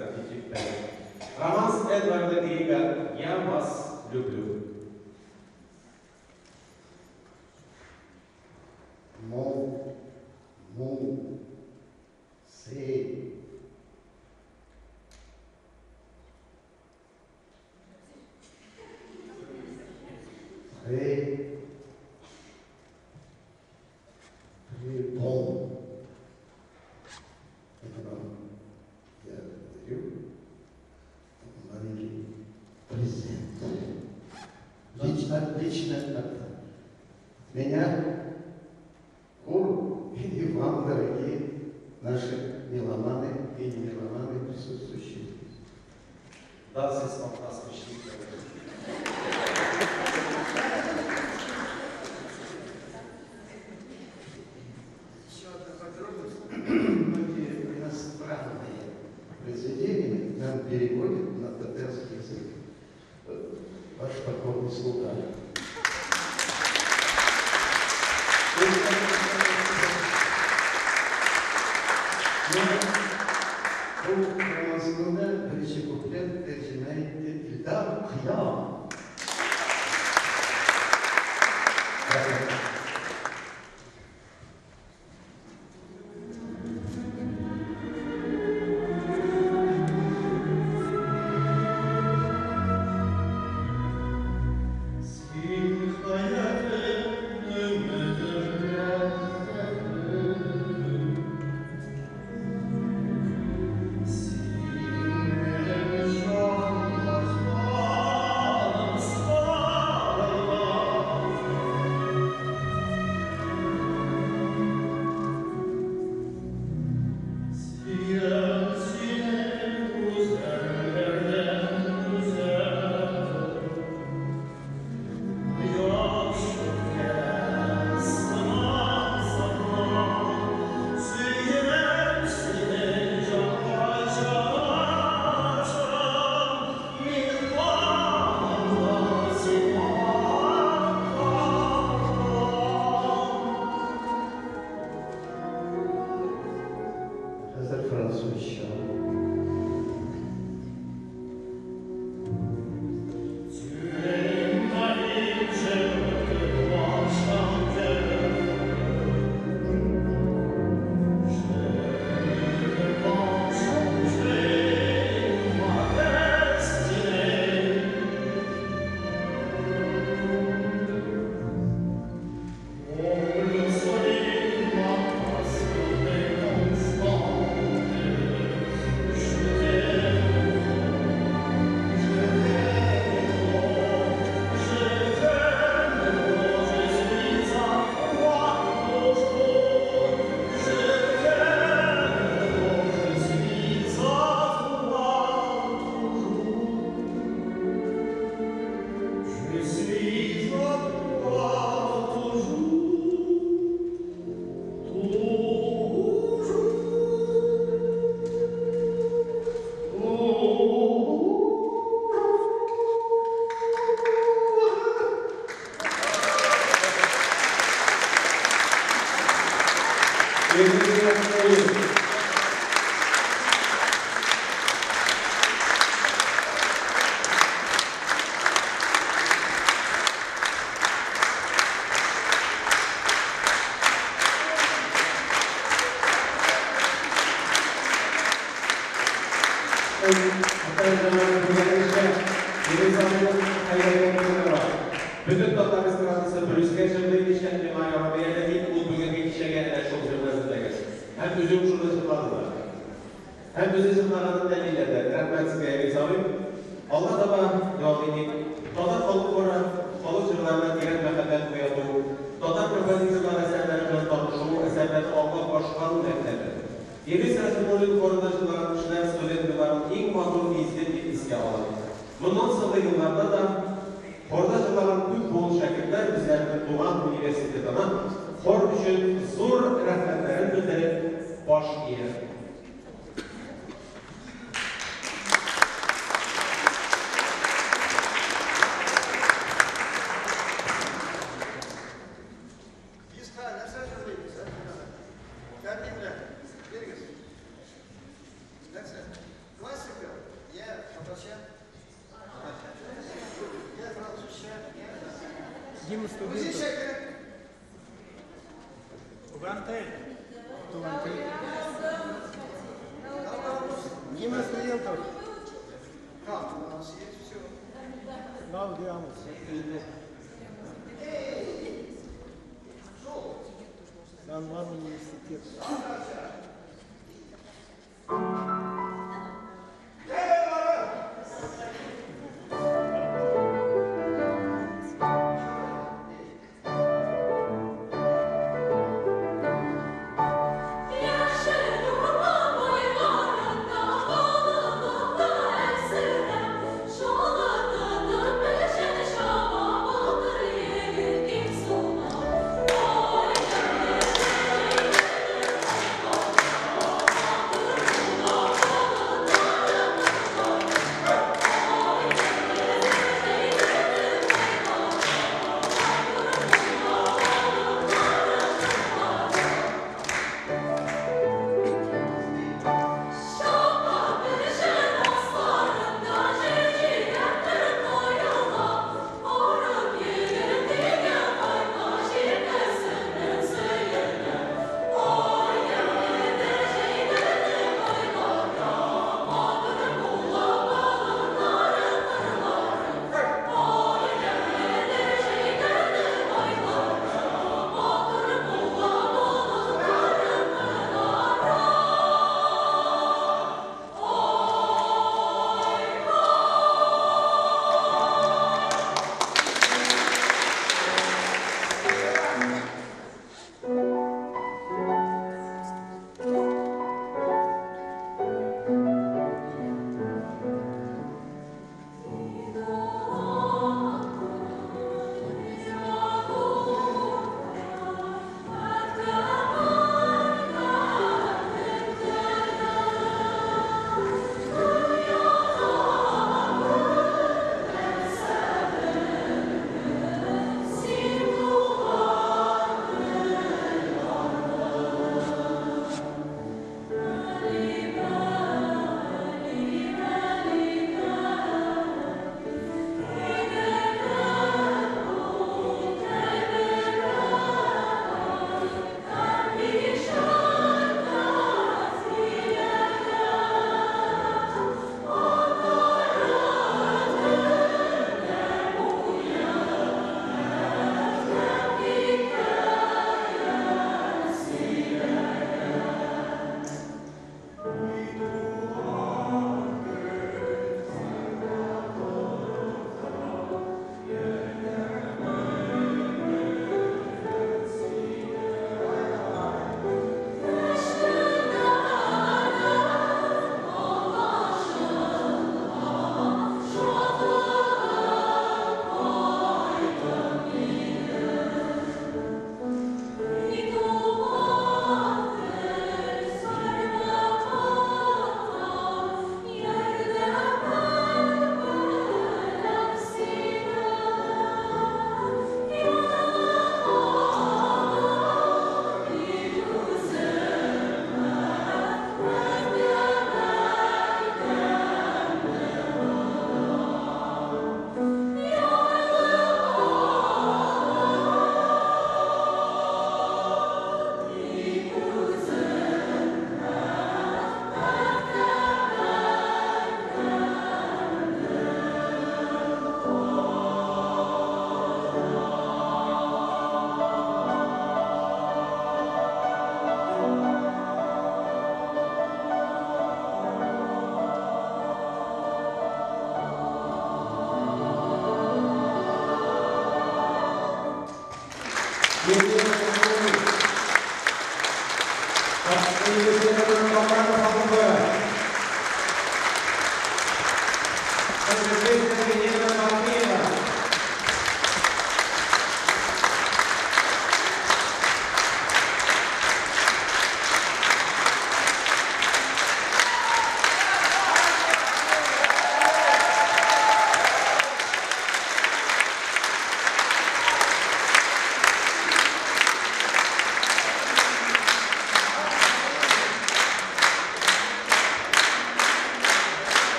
Романс Эдварда Грига «Я вас люблю». Мо, му, се. Très, très bon. Это вам я дарю маленький презент. Лично от меня, хору и вам, дорогие наши меломаны и не меломаны, присутствующие здесь. Das ist fantastisch. Еще одна подробность. Многие иностранные произведения нам переводят на татарский язык. Ваш покорный слуга. Бу романсында беренче куплет тәрҗемә итте Илдар Кыям. Рәхмәт. Син хаятым, өметем, ләззәтем. Син минем җан күргәнегезчә, Ирек абыйның хәйләгә кемнәр бар? Бөтен татар эстрадасы блюзгә җырлый дишән миңа ярамый әле дип, ул бүгенге кичәгә әнә шул җырны әзерләгән. Һәм үзе үк шуны җырлады да. Һәм үзе җырлаганын дәлилләде. Рәхмәт сезгә, Ирек абый. Алга таба дәвам итик. Татар халык хоры, халык җырларына тирән мәхәббәт уяту, татар композиторлары әсәрләре белән танышу, әсәрләрне аңлап башкару мәктәбе. Ирис Рәхимуллин хорында җырлаган кешеләр студент елларын иң матур мизгел дип искә ала. Моннан соңгы елларда да хорда җырлаган күп буын шәкертләр үзләренең туган университетына хор өчен зур рәхмәтләрен белдереп баш ия. Без хәзер нәрсә җырлыйбыз, ә? Фәрди белән. Бирегез. Нәрсә? Классика, я татарча. Я французча. Гимн студентов. Үзенчә кереп. Туган тел. Туган тел. Гимн студентов. Как у нас есть все. Гаудеамус. Сан-Мар университет. Thank you.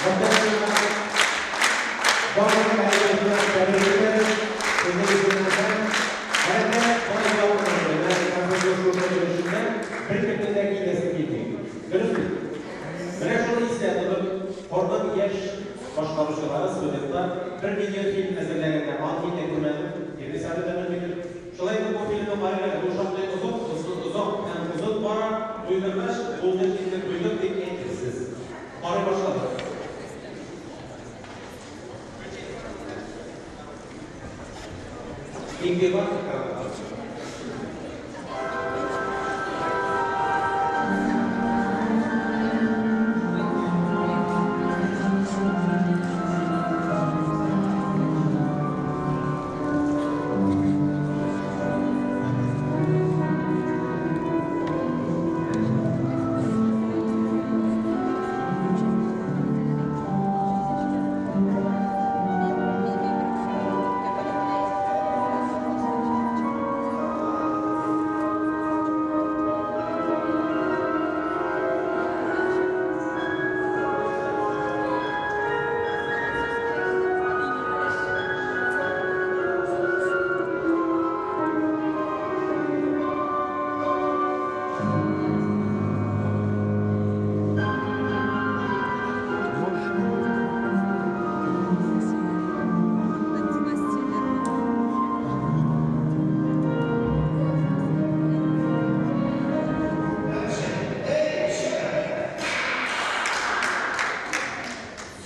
Хәтта барлык әһелләрне тәбрик итәбез. Сезнең исемегездән хәтта беркемнең дә китәсе килми. Дөрес бит? Менә шуны истә тотып, хорның яшь башкаручылары, студентлар бер видеофильм әзерләгәннәр. Аны мин дә күрмәдем, Ирнис абый да белмидер. Шулай итеп, бу фильмны карыйк әле. Бу шактый озын, озак һәм озын бара. Туйдыргач, булды инде, туйдык дип әйтерсез. Карый башладык. Игътибар экранга.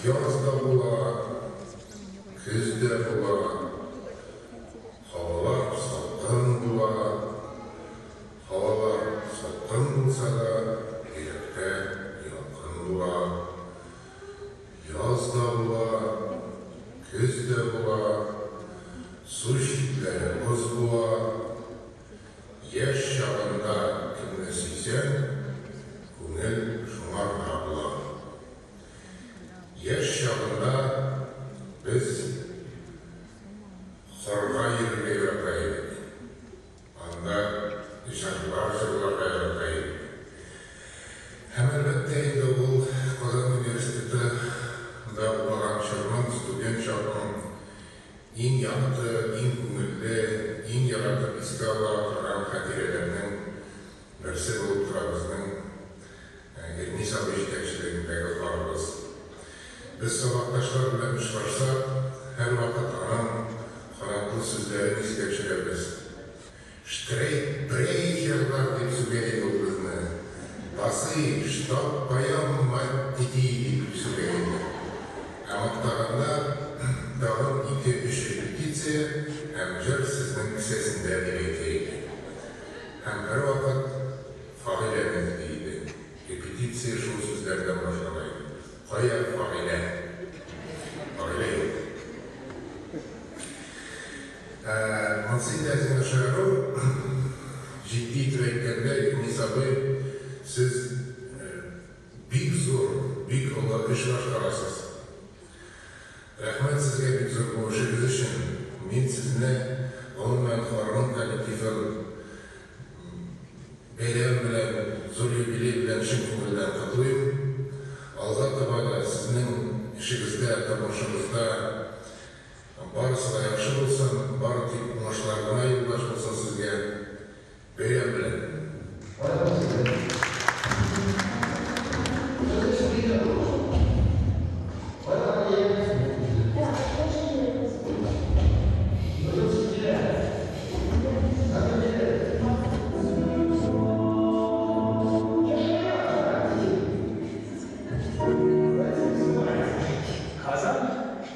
Яз да була, көз дә була, һавалар салкын була. Һавалар салкын булса да, йөрәктә ялкын була. Яз да була, көз дә була, су читләре боз була. Яшь чагында кемне сөйсәң, күңел шуңарга була. Яшь чагында без хорга йөрергә ярата идек. Анда җырлар җырларга ярата идек. Һәм әлбәттә инде ул Казан университетында укыган чорның, студент чакның иң якты, иң күңелле, иң яратып искә ала торган хатирәләрнең берсе булып тора безнең Ирнис абый җитәкчелегендәге хорыбыз. Без сабакташлар белән очрашсак, һәрвакыт аның канатлы сүзләрен искә төшерәбез. Штрейкбрейхерлар дип сүгә иде ул безне. Басы, чтоб поем, мать тити дип сүгә иде. Ә мактаганда тагын ике-өч репетиция һәм җыр сезнең кесәсендә дип әйтә иде. Һәм һәрвакыт Фагыйләне эзли иде. Репетиция шул сүзләрдән башлана иде. Кая Фагыйлә? Фагыйлә юк. Монысы инде әзгенә шаяру. Җитди итеп әйткәндә, Ирнис абый, сез бик зур, бик олы эш башкарасыз. Рәхмәт сезгә бик зур бу эшегез өчен. Мин сезне, гомумән, хорның коллективын бәйрәм белән, зур юбилей белән чын күңелдән котлыйм. Алга таба да сезнең эшегездә, тормышыгызда барысы да яхшы булсын, бары тик уңышлар гына юлдаш булсын сезгә. Бәйрәм белән! Казан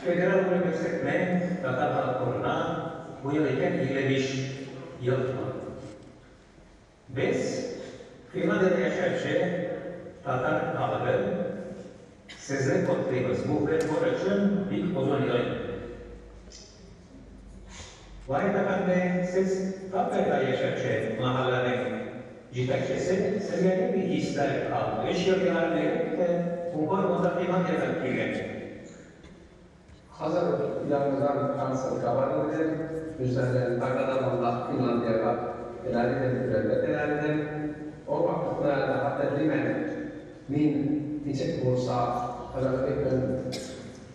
федераль университетының татар халык хорына быел икән 55 ел тула. Без Финляндиядә яшәүче татар халкы сезне котлыйбыз. Бу хор өчен бик озын ел инде. Вахит әфәнде, сез Татарда яшәүче мәхәлләнең җитәкчесе, сезгә нинди хисләр калды? Өч ел ярым элек тә бу хор монда Финляндиядән килгән иде. Хәзер яңадан концертка бар инде. Үзләрен тагы монда Финляндиягә теләр идем, күрергә теләр идем. Ул вакытны да хәтерлимен. Мин Ничек булса, хәзерге көн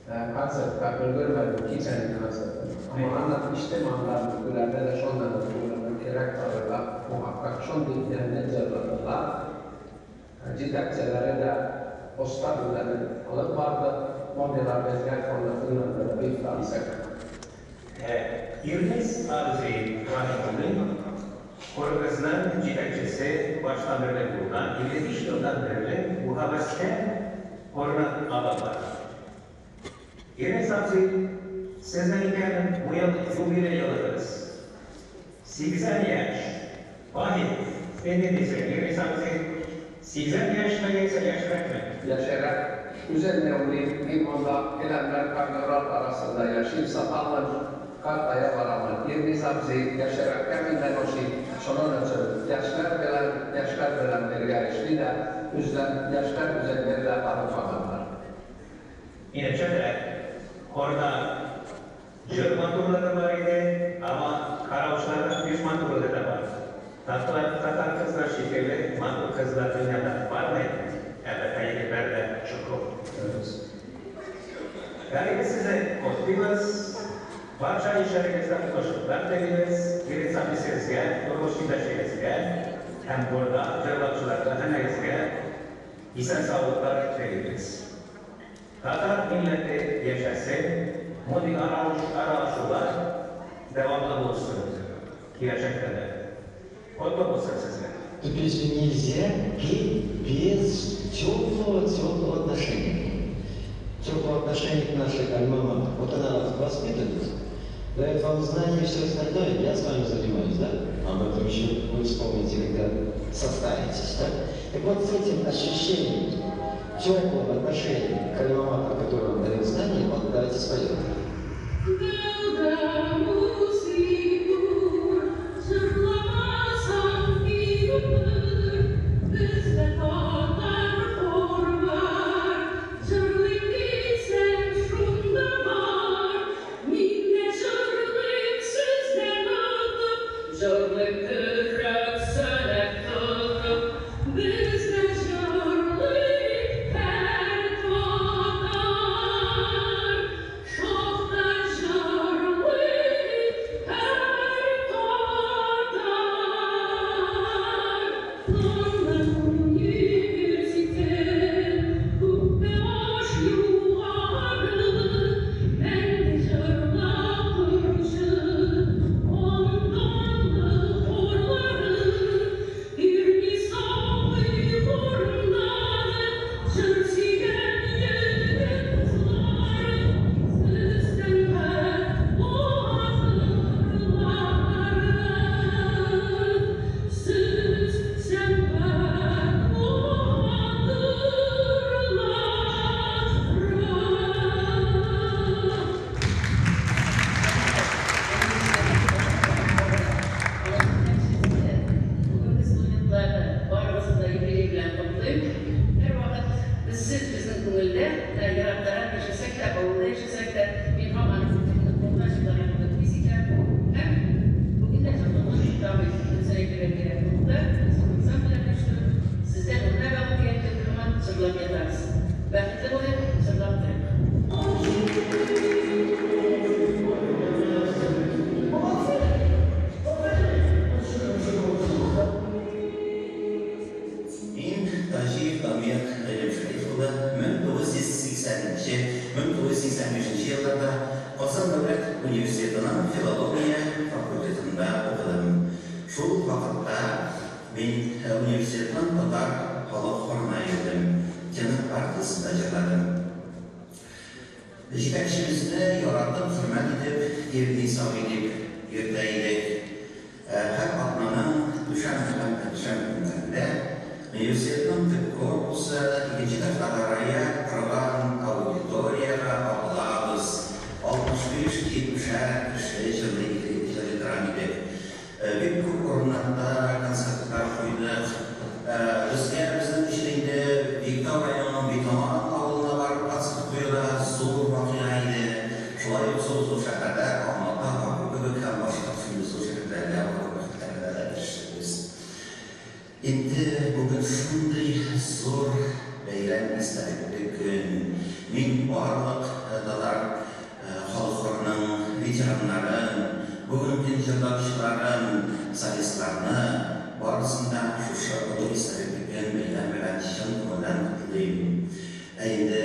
концертка өлгермәдем, кичәнең концертын. Ама аннан ишетәм, анда күләрдә дә шуннан күләрдә кирәк барырга муһаккак шундый ямьле җырладылар. Җитәкчеләре дә оста үзләрен алып барды. Мондыйлар безгә анда Финляндиядә бик тансык. Ирнис абзый Рахимуллин, хорыбызның җитәкчесе, баштан бирле булган, 55 елдан бирле бу һәвәскәр хорны алып бара. Ирнис абзый, сезнең икән бу ел юбилей елыгыз. 80 яшь. Вахит, син ни дисең, Ирнис абзый? 80 яшьме яисә яшьрәкме? Яшьрәк. Үзем дә уйлыйм, мин монда келәмнәр, ковёрлар арасында яшим, сатамын, картая барамын. Ирнис абзый яшьрәккә миннән ошый, шуның өчен яшьләр белән, яшьләр белән бергә эшли дә, үзләр, яшьләр үзен бер дә танытмаганнар. Минемчә дә, хорда җыр матурлыгы бар иде, ама караучыларның йөз матурлыгы да бар. Татар, татар кызлар шикелле матур кызлар дөньяда бармы? Әлбәттә, егетләр дә чук күп. Ягъни без сезне котлыйбыз, барча эшләрегездә уңышлар телибез, Ирнис абзый сезгә, тормыш иптәшегезгә һәм хорда җырлаучыларга һәммәгезгә исән-саулыклар телибез. Татар милләте яшәсен, мондый аралашулар дәвамлы булсын киләчәктә дә. Котлы булсын сезгә. Эту песню нельзя петь без теплого-теплого отношения. Теплого отношения к нашей альма-матер. Вот она вас воспитывает, дает вам знания и все остальное. Я с вами занимаюсь, да? Об этом еще вы вспомните, когда состаритесь, да? Так вот, с этим ощущением теплого отношения к альма-матер, который вам дает знания, вот давайте споем. Мин Таҗиев Дамир Гыйлемшәриф улы 1980-1985 елларда Казан дәүләт университетының филология факультетында укыдым. Шул вакытта мин университетның татар халык хорына йөрдем, тенор партиясендә җырладым. Җитәкчебезне яратып, хөрмәт итеп, Ирнис абый дип йөртә идек. Һәр атнаның дүшәмбе һәм якшәмбе көннәрендә университетның төп корпусы икенче этаждагы рояль торган аудиториягә агылабыз. 65-70 кеше җырлый җырлый торган идек. Бик күп урыннарда концертлар куйдык. Безгә безнең өчен инде Биектау районының Битаман авылына барып концерт кую да зур вакыйга иде. Шулай ук зур-зур шәһәрләр, Алматы, Баку кебек һәм башка шундый зур шәһәрләргә бару бәхетләренә дә ирештек без. Инде бүген шундый зур бәйрәм. бәйрәм, истәлекле көн. Мин барлык татар халык хорының ветераннарын, бүгенге көн җырлаучыларын, солистларны, барысын да шушы олы истәлекле көн, бәйрәм белән чын күңелдән котлыйм. Ә инде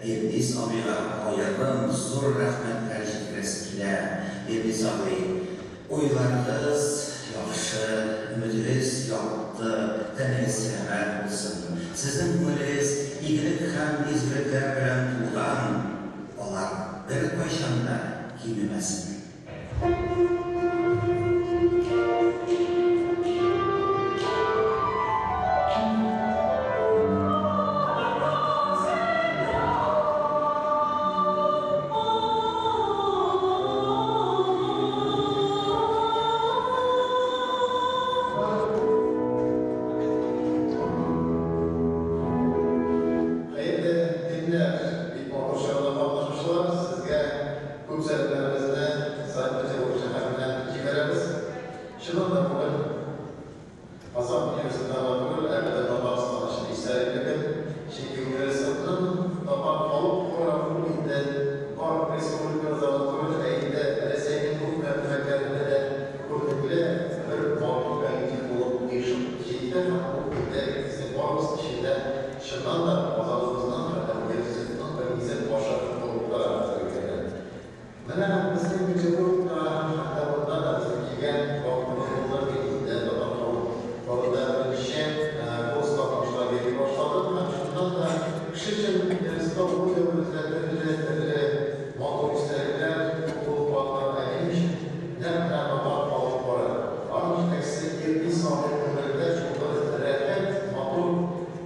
Ирнис абыйга аерым зур рәхмәтләр җиткерәсе килә. Ирнис абый, уйларыгыз яхшы, өметегез якты, тәнегез сәламәт булсын. Сезнең күңелегез игелек һәм изгелекләр белән тулган, алар беркайчан да кимемәсен. Хәерле көннәр, бик матур чарада катнашучылар, сезгә күп сәламнәребезне Санкт-Петербург шәһәреннән җибәрәбез. Чыннан да бүген Казан университетына гына түгел, ә бөтен Татарстан өчен истәлекле көн. Чөнки университетның татар халык хоры ул инде бар республикабызда гына түгел, ә инде Рәсәйнең күп төбәкләрендә дә күренекле бер матур коллектив булып оешып җитте һәм ул инде безнең барыбыз өчен дә чыннан да Казаныбызның һәм дә университетның бер нигез башы булып тора хәзерге көндә. Менә безнең Петербургта һәм дә монда да безнең килгән вакытыбыз булды, мин инде татар халык хорында беренче курста башлап йөри башладым һәм шуннан да кеше өчен университетта уку дәверендә төрле-төрле матур истәлекләр күп булып калды, ә минем өчен нәкъ менә татар халык хоры. Аның җитәкчесе Ирнис абый күңелендә шундый рәхәт, матур,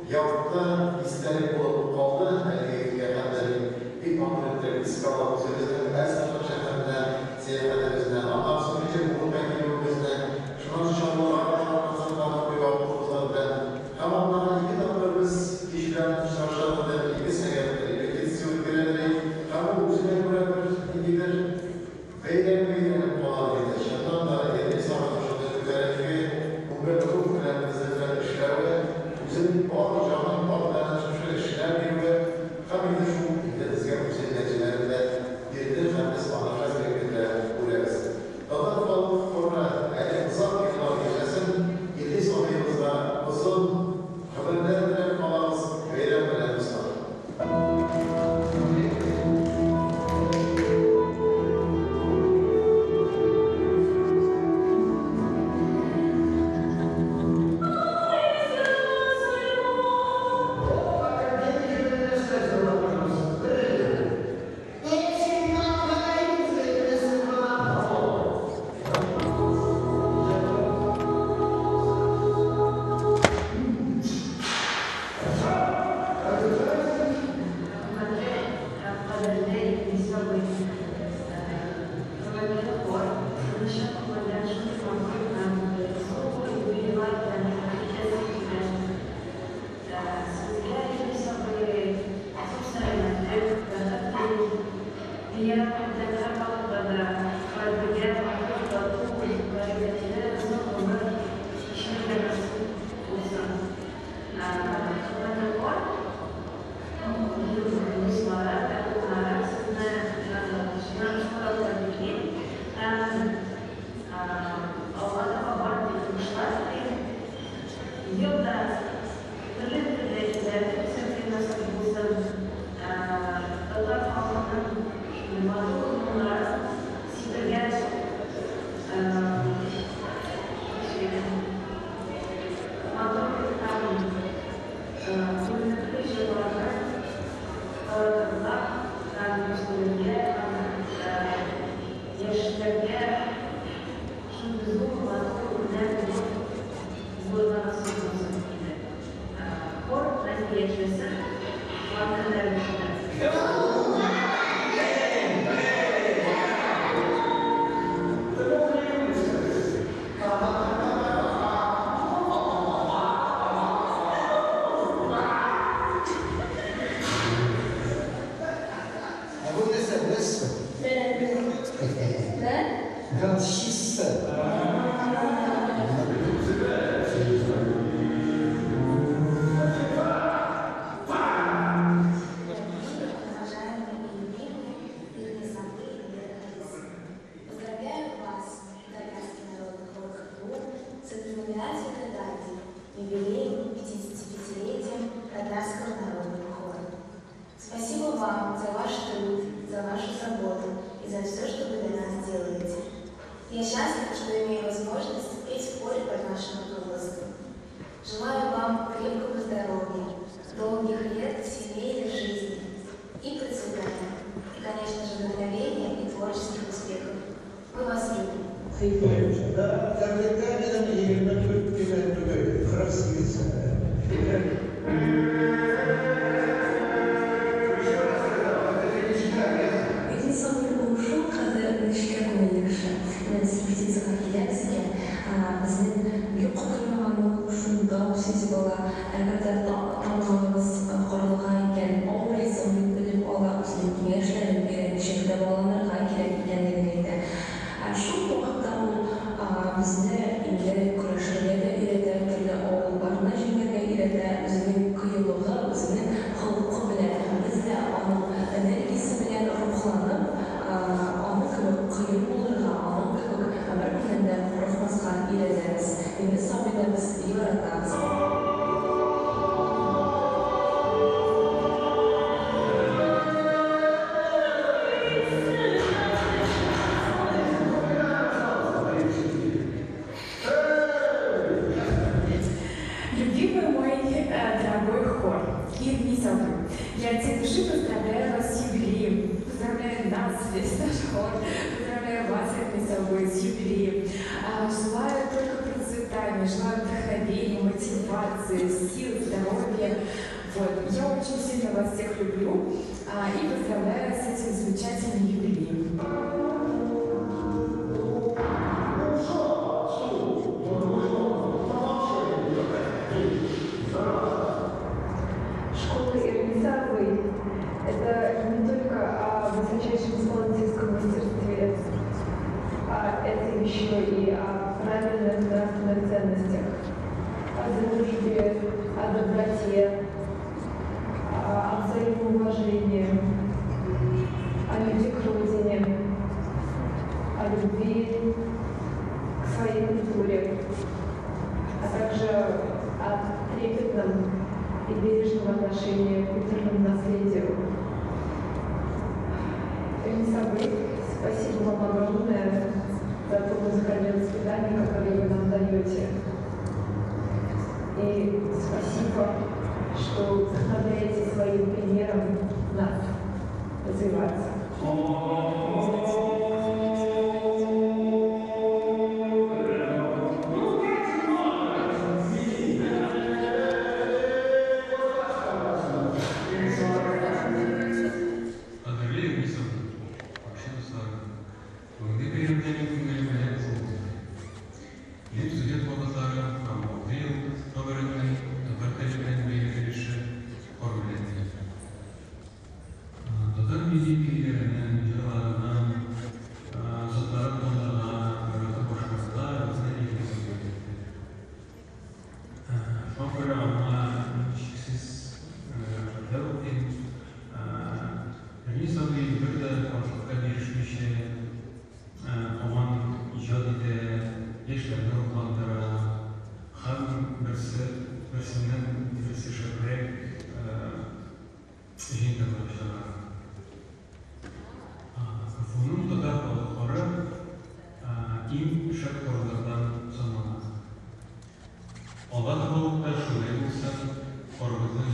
якты истәлек булып калды. Әлеге көнгә хәтле мин бик матур иттереп искә алам үзебезнең Әстерхан шәһәренә сәяхәтебезне, аннан соң Петербургка килүебезне, шуннан соң Чаллыга барган концертларны куйган укучылар белән. Һәм атнага ике тапкыр без кич белән очраша идек, ике сәгать репетиция үткәрә идек. Һәм ул үзенә күрә бер ниндидер бәйрәмгә әйләнеп кала иде. Чыннан да, Ирнис абыйның шундый күтәренке күңел рух белән безнең белән эшләве, үзенең бар җанын, бар тәнен шушы эшенә бирүе һәм инде шул инде безгә үзенең нәтиҗәләрен дә бирде һәм без аны хәзерге көндә күрәбез. Татар халык хоры әле озак еллар яшәсен, Ирнис абыебызга озын гомерләр теләп калабыз, бәйрәм белән, дуслар! Хөрмәтле һәм кадерле Ирнис абый, хөрмәтле хор, сезне чын күңелдән шундый матур һәм зур юбилейлар белән тәбрик итәсем килә. Сезгә, Ирнис абый, зур сәламәтлек, бәхет телим. Дөнья күңелдән һәрвакытта да бергә матур, тату, бәрәкәтле, озын гомер кичерергә насыйп булсын. Хөрмәтле хор, дуслары, якыннары, сезне чыннан тәбриклим һәм алга таба бары тик уңышлар телим. Ел да төрле-төрле илләрдә күрсәтергә насыйп булсын. Татар халкының матур моңнарын сибергән матур һәм күренекле җырларны таратырга һәм үстерергә һәм яшьләргә шундый зур матур үрнәк булып булырга насыйп булсын иде. Хор мәңге яшәсен, туган телләребездә. Ә бу нәрсә, беләсезме? Горчица. Әйе. Да, концертта минем 24 кенә түгел, 48 сәнә. Ирнис абый ул шулкадәр нечкә күңелле кеше. Менә без репетициягә киләбез икән, безнең йокы туймаганны ул шунда ук сизеп ала. Әгәр дә тамагыбыз карлыга икән, авырыйсың дип белеп ала, үзенең киңәшләрен бирә, ничек дәваланырга кирәк икәнлеген әйтә. Ә шул ук вакытта ул безне инде көрәшергә дә өйрәтә, төрле авыруларны җиңәргә өйрәтә, үзенең кыюлыгы, үзенең холкы белән. Без дә аның энергиясе белән рухланып, аның кебек кыю булырга, аның кебек беркемнән дә курыкмаска өйрәнәбез. Ирнис абыйны без яратабыз. Любимый мой дорогой хор, Ирнис абый, я от всей души поздравляю вас с юбилеем. Поздравляю нас, весь наш хор. Поздравляю вас, Ирнис абый, с юбилеем. Желаю только процветания, желаю вдохновения, мотивации, сил, здоровья. Вот. Я очень сильно вас всех люблю и поздравляю с этим замечательным юбилеем. Школа Ирниса абый – это не только о высочайшем исполнительском мастерстве, а это еще и о правильных нравственных ценностях, о дружбе, о доброте, о взаимоуважении, о любви к родине, о любви к своей культуре, а также о трепетном и бережном отношении к культурному наследию. Ирнис абый, спасибо вам огромное за то музыкальное воспитание, которое вы нам даете. И спасибо, что вдохновляете своим примером нас развиваться. Кадерле Ирнис абый, барча дусларым, бүгенге бәйрәмдә мин күңелем белән шул булды. Минем студент вакытларым һәм 6 ел гомеремнең татар теле белән бәйле өлеше хор белән бәйле. Татар милли көйләренең, җырларының, затларын танырга, яратып башкарырга безне Ирнис абый өйрәтте. Шуңа күрә аңа чиксез рәхмәтләр укыйм. Ирнис абый бер дә каршылыкка бирешмичә, һаман иҗат итә, яшьләрне рухландыра һәм берсе берсеннән берсе шәбрәк җыентыклар чыгара. КФУның татар халык хоры иң шәп хорлардан санала. Алга таба да шулай булсын, хорыбызның